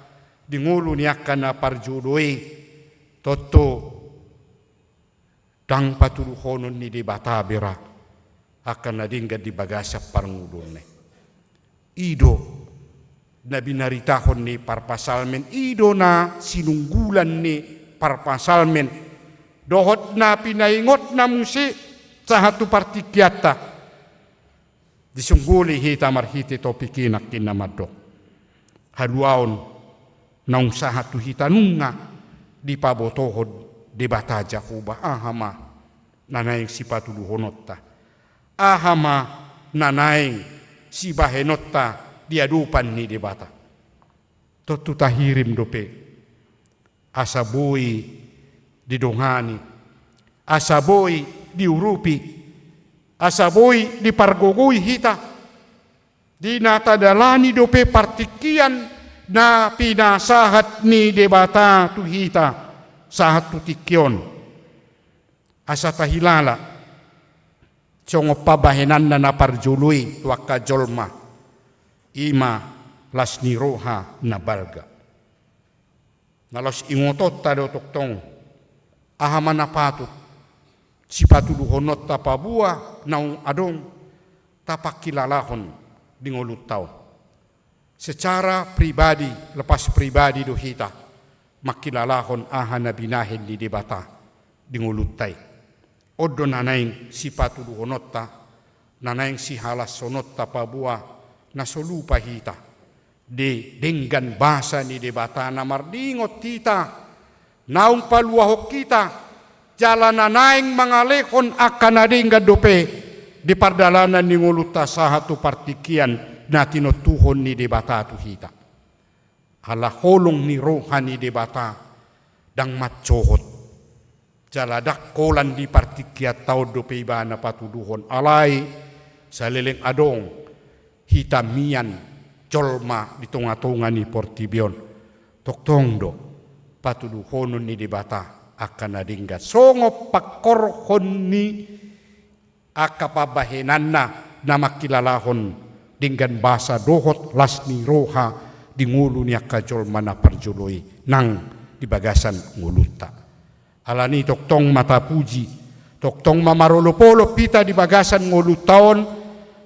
di ngolu ni angka na parjolo i, tontu ndang patuduhonon ni Debata be ra angka na denggan di bagasan parngoluonna i. I do na binaritahon ni parpsalmen, i do na sinunggulan ni parpsalmen, dohot na pinaingotna muse sahat tu partingkianta. Disungguli hita marhite topik i nangkin na mandok, haluaon naung sahat tu hita, nunga dipabotohon Debata Jahowa aha ma na naeng sipatuduhononta, aha ma na naeng sibahenonta di adopan ni Debata. Tontu tahirim dope asa boi didongani, asa boi diurupi, asa boi dipargogoi hita di na tadalani dope partingkian na pinasahat ni Debata tu hita sahat tu tingki on. Asa tahilala songon pambahenanna na parjolo i tu angka jolma, i ma las ni roha na balga. Na laos ingotonta do tongtong aha ma na patut sipatuduhononta paboa naung adong tapangkilalahon di ngolunta on. Secara pribadi, lepas pribadi do hita mangkilalahon aha na binahen ni Debata di ngolunta i. On do na naeng sipatuduhononta, na naeng sihalashononta paboa na so lupa hita di denggan basa ni Debata na marningot hita, naung paluahon hita jala na naeng mangalehon angka na denggan dope di pardalanan ni ngolunta sahat tu partingkian na tinontuhon ni Debata tu hita. Ala holong ni roha ni Debata ndang mansohot. Jala ndang holan di partingkianta on dope ibana patuduhon, alai saleleng adong hita mian jolma di tonga-tonga ni portibi on, tongtong do patuduhonon ni Debata angka na denggan songon pangkorhon ni angka pambahenanna na mangkilalahon denggan basa dohot las ni roha di ngolu ni angka jolma na parjolo i nang di bagasan ngolunta. Alani tongtong ma tapuji, tongtong ma marolopolop hita di bagasan ngolunta on,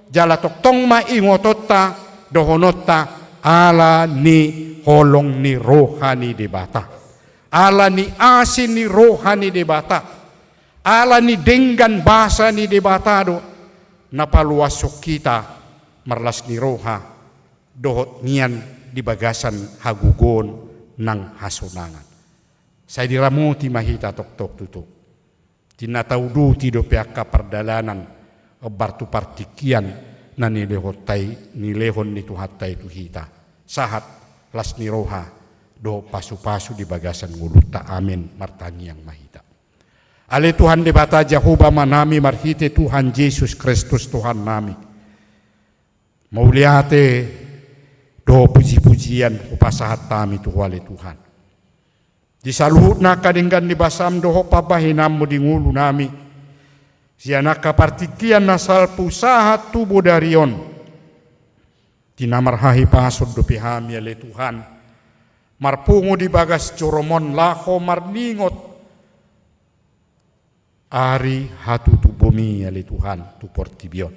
jala tongtong ma ingotonta dohononta ala ni holong ni roha ni Debata, ala ni asi ni roha ni Debata, ala ni denggan basa ni Debata do na paluashon hita marlas ni roha dohot nian di bagasan hagogoon nang hasonangan. Sai diramoti ma hita tongtong tutu. Di na tauduti dope angka pardalanan hombar tu partingkian na nilehonta i, nilehon ni Tuhanta i tu hita. Sahat las ni roha dohot pasupasu di bagasan ngolunta. Amen. Martangiang ma hita. Ale Tuhan Debata Jahowa Amanami, marhite Tuhan Jesus Kristus Tuhannami, mauliate dohot pujipujian hupasahat hami tu Ho ale Tuhan. Di saluhutna angka denggan ni basam dohot pambahenanmu di ngolunami, sian angka partingkian na salpu sahat tu bodari on, di na marhahipason dope hami ale Tuhan, marpungu di bagas jorom on laho marningot ari hatutubumi ale Tuhan tu portibi on.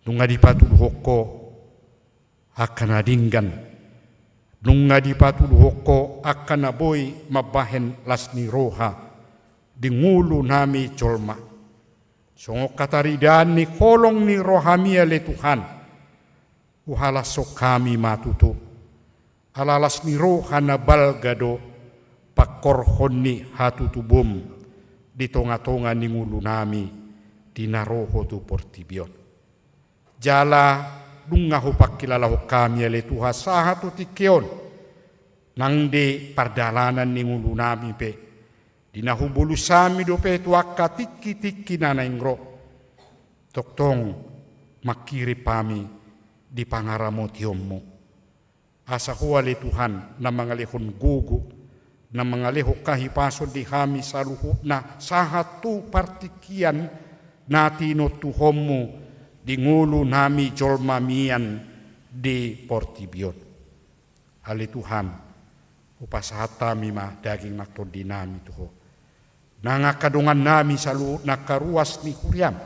Nunga dipatuduhon Ho angka na denggan, nunga dipatuduhon Ho angka na boi mambahen las ni roha di ngolunami jolma. Songon hataridaan ni holong ni rohami ale Tuhan, huhalashon hami ma tutu, ala las ni roha na balga do pangkorhon ni hatutubum di tonga-tonga ni ngolunami di na ro Ho tu portibi on. Jala nunga hupangkilalahon hami ale Tuhan sahat tu tingki on, nang di pardalanan ni ngolunami pe, di na hubolus hami dope tu angka tingki-tingki na naeng ro, tongtong mangkirim hami di pangaramotionmu. Asa Ho ale Tuhan na mangalehon gogo, na mangalehon hahipason di hami saluhutna sahat tu partingkian na tinontuhonmu di ngolunami jolma mian di portibi on. Ale Tuhan, hupasahat hami ma daging nang tondinami tu Ho. Nang angka dongannami saluhutna angka ruas ni huriam,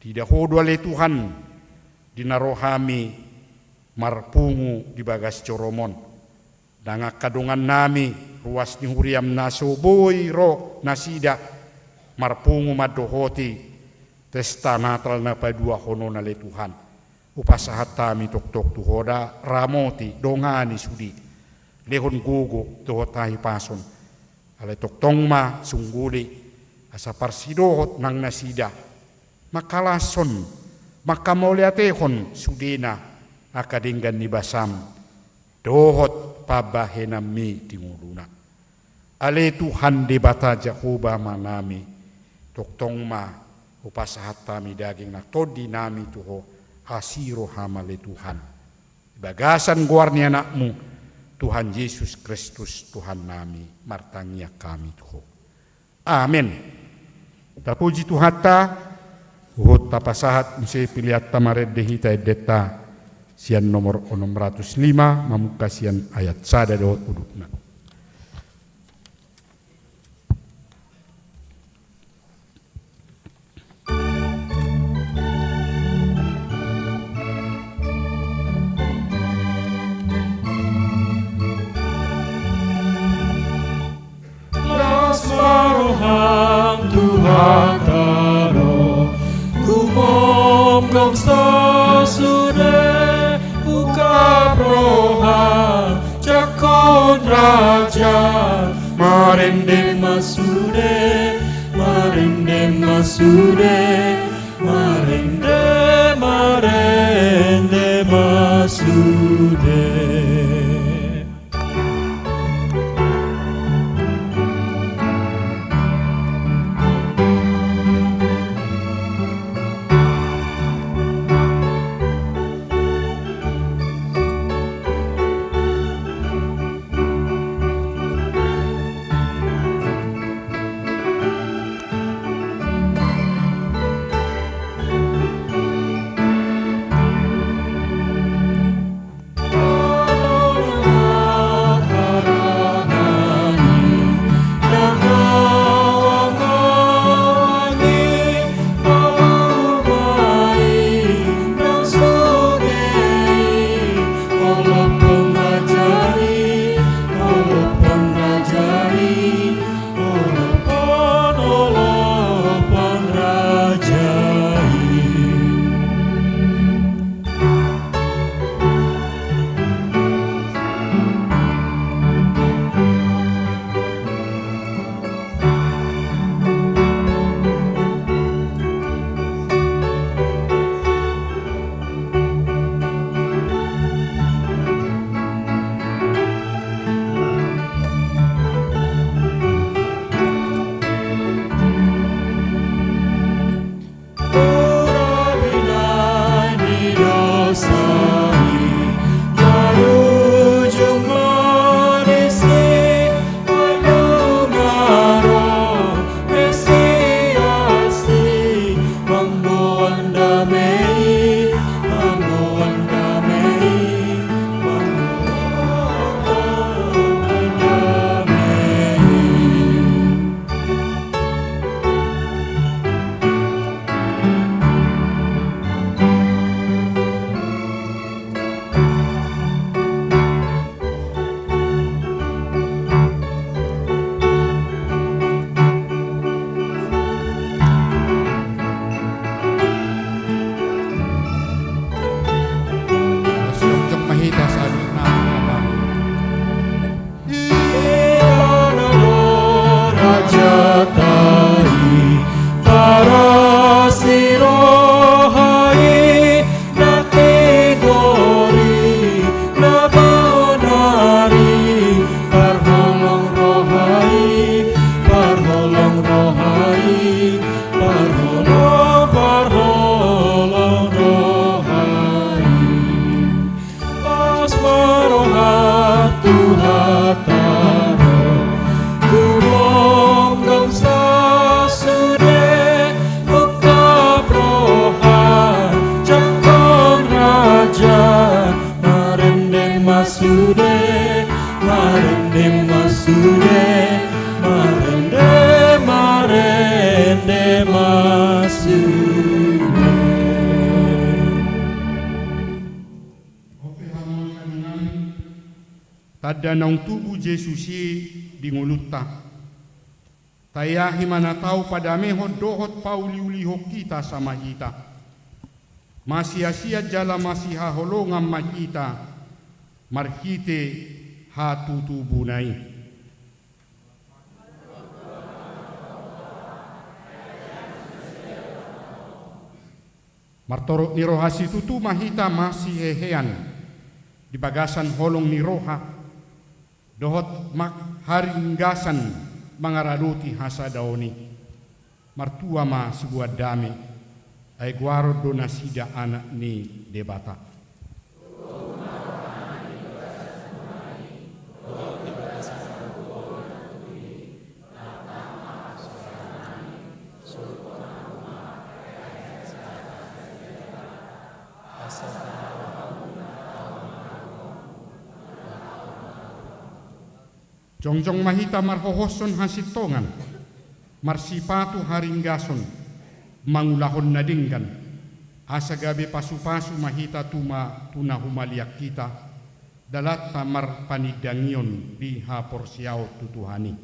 diida Ho do ale Tuhan di na ro hami marpungu di bagas jorom on. Nang angka dongannami ruas ni huriam na so boi ro nasida marpungu mandohoti pesta Natal na paduahon on ale Tuhan, hupasahat hami tongtong tu Ho da, ramoti, dongani sude, lehon gogo dohot hahipason. Alai tongtong ma sungguli asa parsidohot nang nasida mangkalashon, mangkamauliatehon sudena angka denggan ni basam dohot pambahenanmi di ngoluna. Ale Tuhan Debata Jahowa Amanami, tongtong ma hupasahat hami daging nang tondinami tu Ho, asi roham ale Tuhan. Di bagasan goar ni Anakmu, Tuhan Jesus Kristus Tuhannami, martangiang hami tu Ho. Amen. Tapuji Tuhanta, huhut tapasahat muse pilianta marende hita endenta sian nomor onom ratus lima, mamungka sian ayat sada dohot udutna. Las ma roham Tuhanta ro, gumomgom so sude, ungkap roham jangkon raja, marende ma Sude, marende ma sude, marende, marende ma sude. Jongjong ma hita saluhutna. Ia na do rajanta i, parasi roha i, na tigor i, na bonar i, parholong roha i, parholong roha i, parholong, parholong roha i. Las ma roham tu Tuhanta, tumomgom sasude, ungkap roha, jangkon raja, marende ma sude, marende ma sude, marende, marende ma sude. Ope, hamaulian nami. Tanda naung tubu Jesus i di ngolunta. Taeahi ma na tau padamehon dohot pauliulihon hita sama hita. Masiasian jala masihaholongan ma hita marhite hatutubuna i. Martorop ni roha situtu ma hita masihehean di bagasan holong ni roha dohot mangharinggasan mangaradoti hasadaon i. Martua ma siboan dame, ai goaron do nasida anak ni Debata. Jongjong ma hita marhohoshon hasintongan, marsipatu haringgason, mangulahon na denggan, asa gabe pasupasu ma hita tu ma, tu na humaliang hita, dalanta marpanindangion di haporseaon tu Tuhan i.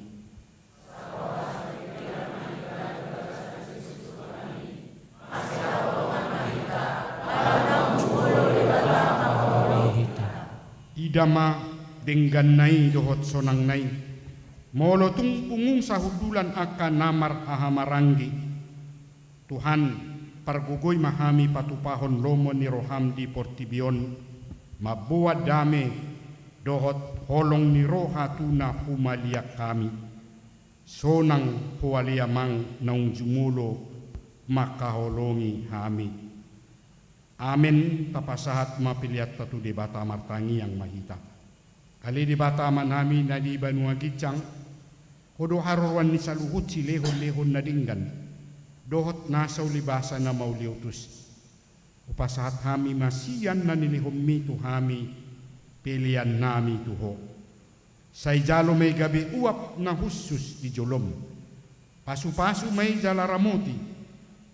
Ida ma dengganna i dohot sonangna i, Molo tung pungu sahundulan angka na marhahamaranggi, Tuhan, pargogoi ma hami patupahon lomo ni roham di portibi on, mamboan dame dohot holong ni roha tu na humaliang hami. Sonang Ho ale Amang naung jumolo mangkaholongi hami. Amen. Tapasahat ma peleanta tu Debata, martangiang ma hita. Ale Debata Amanami na di banua ginjang, Ho do haroroan ni saluhut silehonlehon na denggan dohot nasa ulibasa na mauliutus. Hupasahat hami ma sian na nilehonmi tu hami peleannami tu Ho. Sai jalo ma i gabe uap na hushus di jolom. Pasupasu ma i jala ramoti,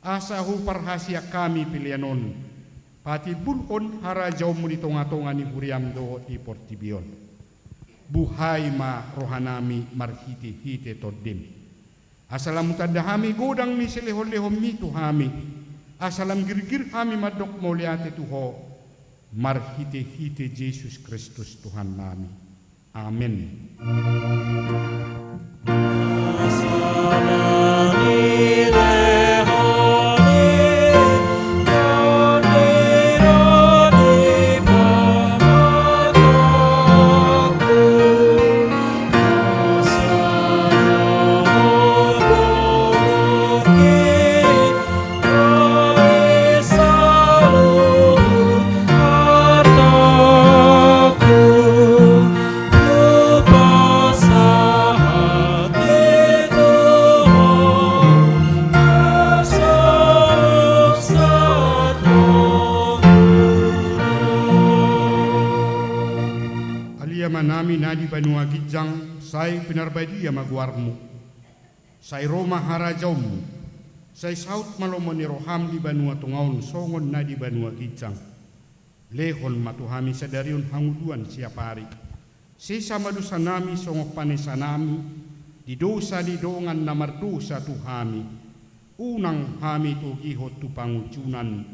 asa huparhaseang hami pelean on patimbulhon harajaonmu di tongatonga ni huriam dohot di portibi on. Buhai ma rohanami marhitehite Tondim, asa lam hutanda hami godang ni silehonlehonmi tu hami, asa lam girgir hami mandok mauliate tu Ho marhitehite Jesus Kristus Tuhannami. Amen. Ale Amanami na di banua ginjang, sai pinarbadia ma goarmu. Sai ro ma harajaonmu. Sai saut ma lomo ni roham di banua tonga on songon na di banua ginjang. Lehon ma tu hami sadari on hangoluan siapari. Sesa ma dosanami songon panesanami di dosa ni dongan na mardosa tu hami. Unang hami togihon tu pangunjunan.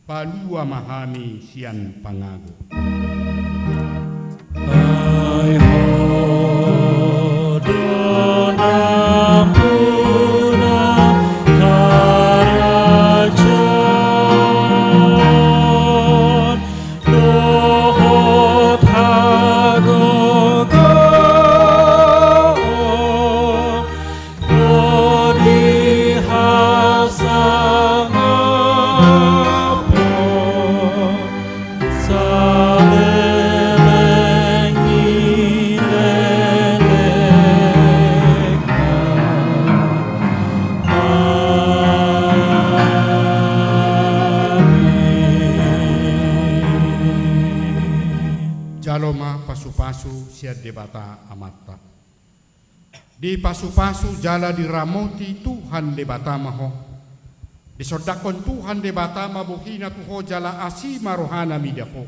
Palua ma hami sian pangago. Ai Ho do nampuna harajaon dohot hagogoon. Ro di hasangapon saleleng ni lelengna. Amen. Jalo ma pasupasu sian Debata Amanta. Dipasupasu jala diramoti Tuhan Debata ma ho. Disondangkon Tuhan Debata ma bohina tu ho jala asi ma rohana mida ho.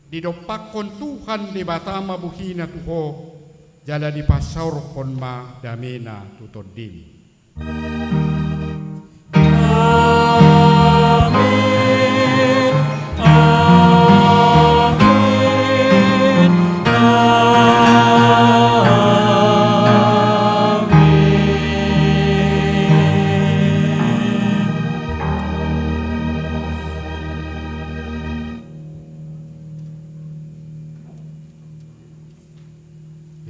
Didompakkon Tuhan Debata ma bohina tu ho jala dipasaorhon ma damena tu tondim. Amen. Amen. Amen.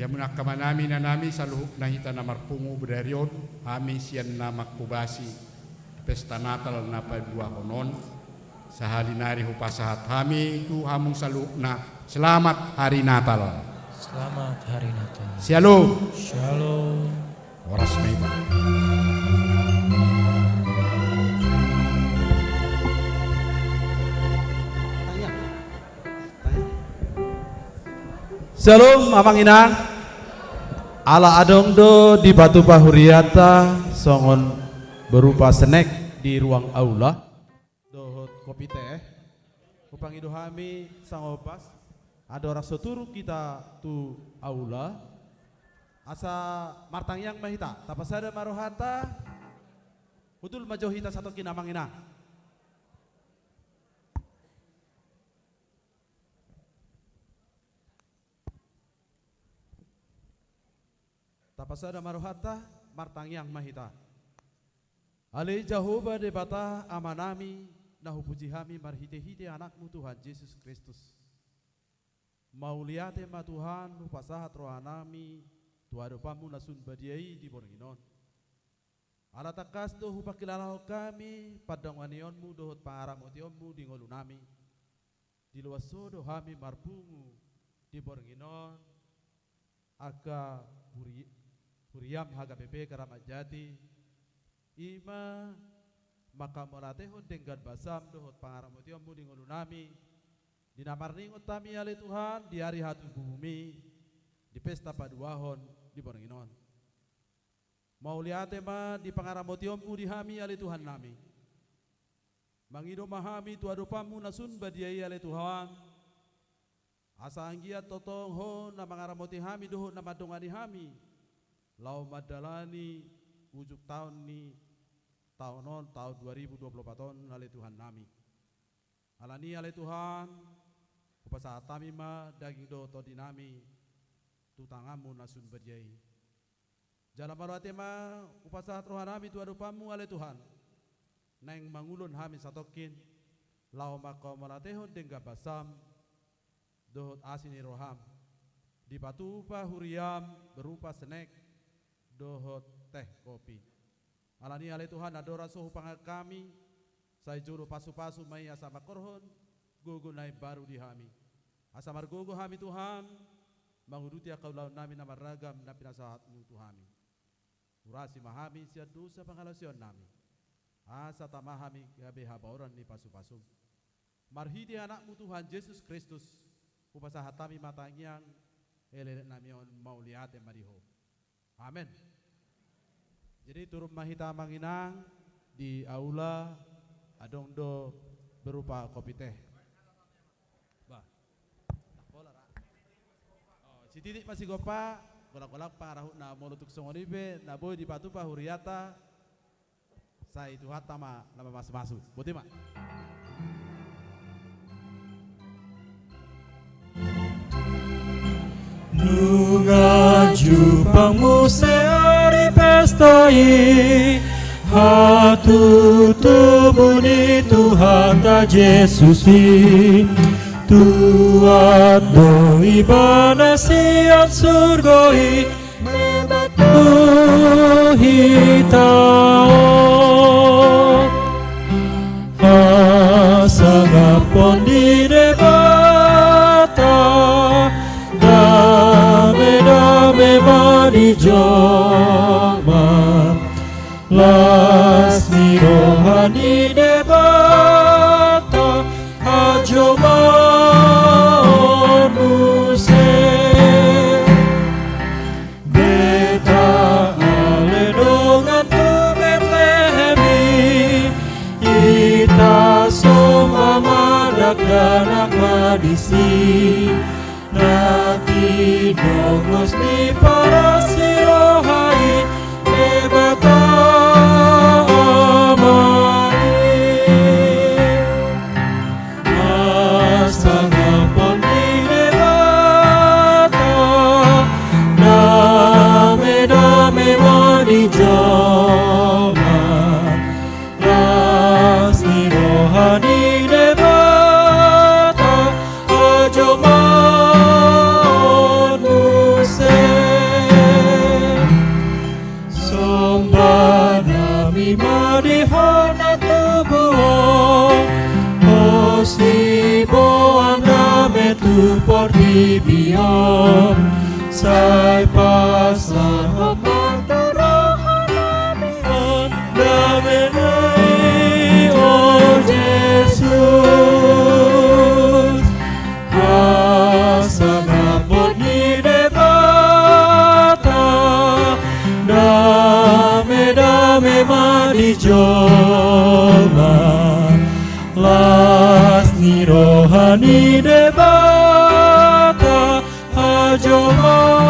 Ia muna angka amanami inanami saluhutna hita na marpungu bodari on, hami sian na manghobasi pesta Natal na paduahon on, sahali nari hupasahat hami tu hamu saluhutna, Selamat Hari Natal. Selamat Hari Natal. Shalom. Shalom. Horas ma hita. Shalom, amang inang. Ala adong do dipatupa hurianta songon berupa snack di ruang aula dohot kopi teh. Hupangido hami sangombas, andorang so turun hita tu aula, asa martangiang ma hita, tapasada ma rohanta, hundul ma jo hita satongkin, amang inang. Tapasada ma rohanta, martangiang ma hita. Ale Jahowa Debata Amanami, na hupuji hami marhitehite Anakmu Tuhan Jesus Kristus. Mauliate ma Tuhan, hupasahat rohanami tu adopanmu na sun badia i di borngin on. Ala tangkas do hupangkilalahon hami pandonganionmu dohot pangaramotionmu di ngolunami. Diloas Ho do hami marpungu di borngin on angka huri-, huriam H K B P Keramat Jati, i ma manghamauliatehon denggan basam dohot pangaramotionmu di ngolunami, di na marningot hami ale Tuhan di ari hatutubumi, di pesta paduahon di borngin on. Mauliate ma di pangaramotionmu di hami ale Tuhannami. Mangido ma hami tu adopanmu na sun badia i ale Tuhan, asa anggiat tongtong Ho na mangaramoti hami dohot na mandongani hami, laho mandalani ujung taon ni taon on, taon dua ribu dua puluh empat on ale Tuhannami. Alani i ale Tuhan, hupasahat hami ma daging dohot tondinami tu tanganmu na sun badia i. Jala mauliate ma hupasahat rohanami tu adopanmu ale Tuhan, naeng mangulon hami satongkin, laho manghamauliatehon denggan basam dohot asi ni roham, dipatupa huriam berupa senek dohot teh kopi. Alani i ale Tuhan, andorang so hupangan hami, sai jolo pasupasu ma i asa mangkorhon gogo na imbaru di hami. Asa margogo hami Tuhan, manguduti angka ulaonnami na marragam na pinasahatmu tu hami. Urasi ma hami sian dosa pangalaosionnami, asa tama hami gabe habaoran ni pasupasum. Marhite Anakmu Tuhan Jesus Kristus, hupasahat hami ma tangiang elelenami on, mauliate ma di Ho. Amen. Jadi turun ma hita amang inang di aula, adong do berupa kopi teh. Bah. Oh, sititik ma sigompa, golanggolang pangarahutna, molo tung songon i pe na boi dipatupa hurianta, sai Tuhanta ma na mamasumasu. Boti ma. Nunga jumpang muse ari pesta i, hatutubu ni Tuhanta Jesus i. Tuat do Ibana sian surgo i, membantu hita on. Hasangapon ni Debata, dame-dame ma di jolma. Las ni roha ni Debata, hajomaon muse. Beta ale dongan tu Betlehem i, hita somba ma dakdanak ma disi. Na tinongos ni paras ni roha i, Debata Ama i. Hasangapon ni Debata, dame-dame ma di jolma. Las ni roha ni Debata, hajomaon muse. Somba nami ma di Ho na tubu on, Ho siboan dame tu portibi on. Sai pasahat ma tu roha nami on dame nai, o Jesus. Hasangapon ni Debata, dame-dame ma di jolma. Las ni roha ni Debata, hajomaon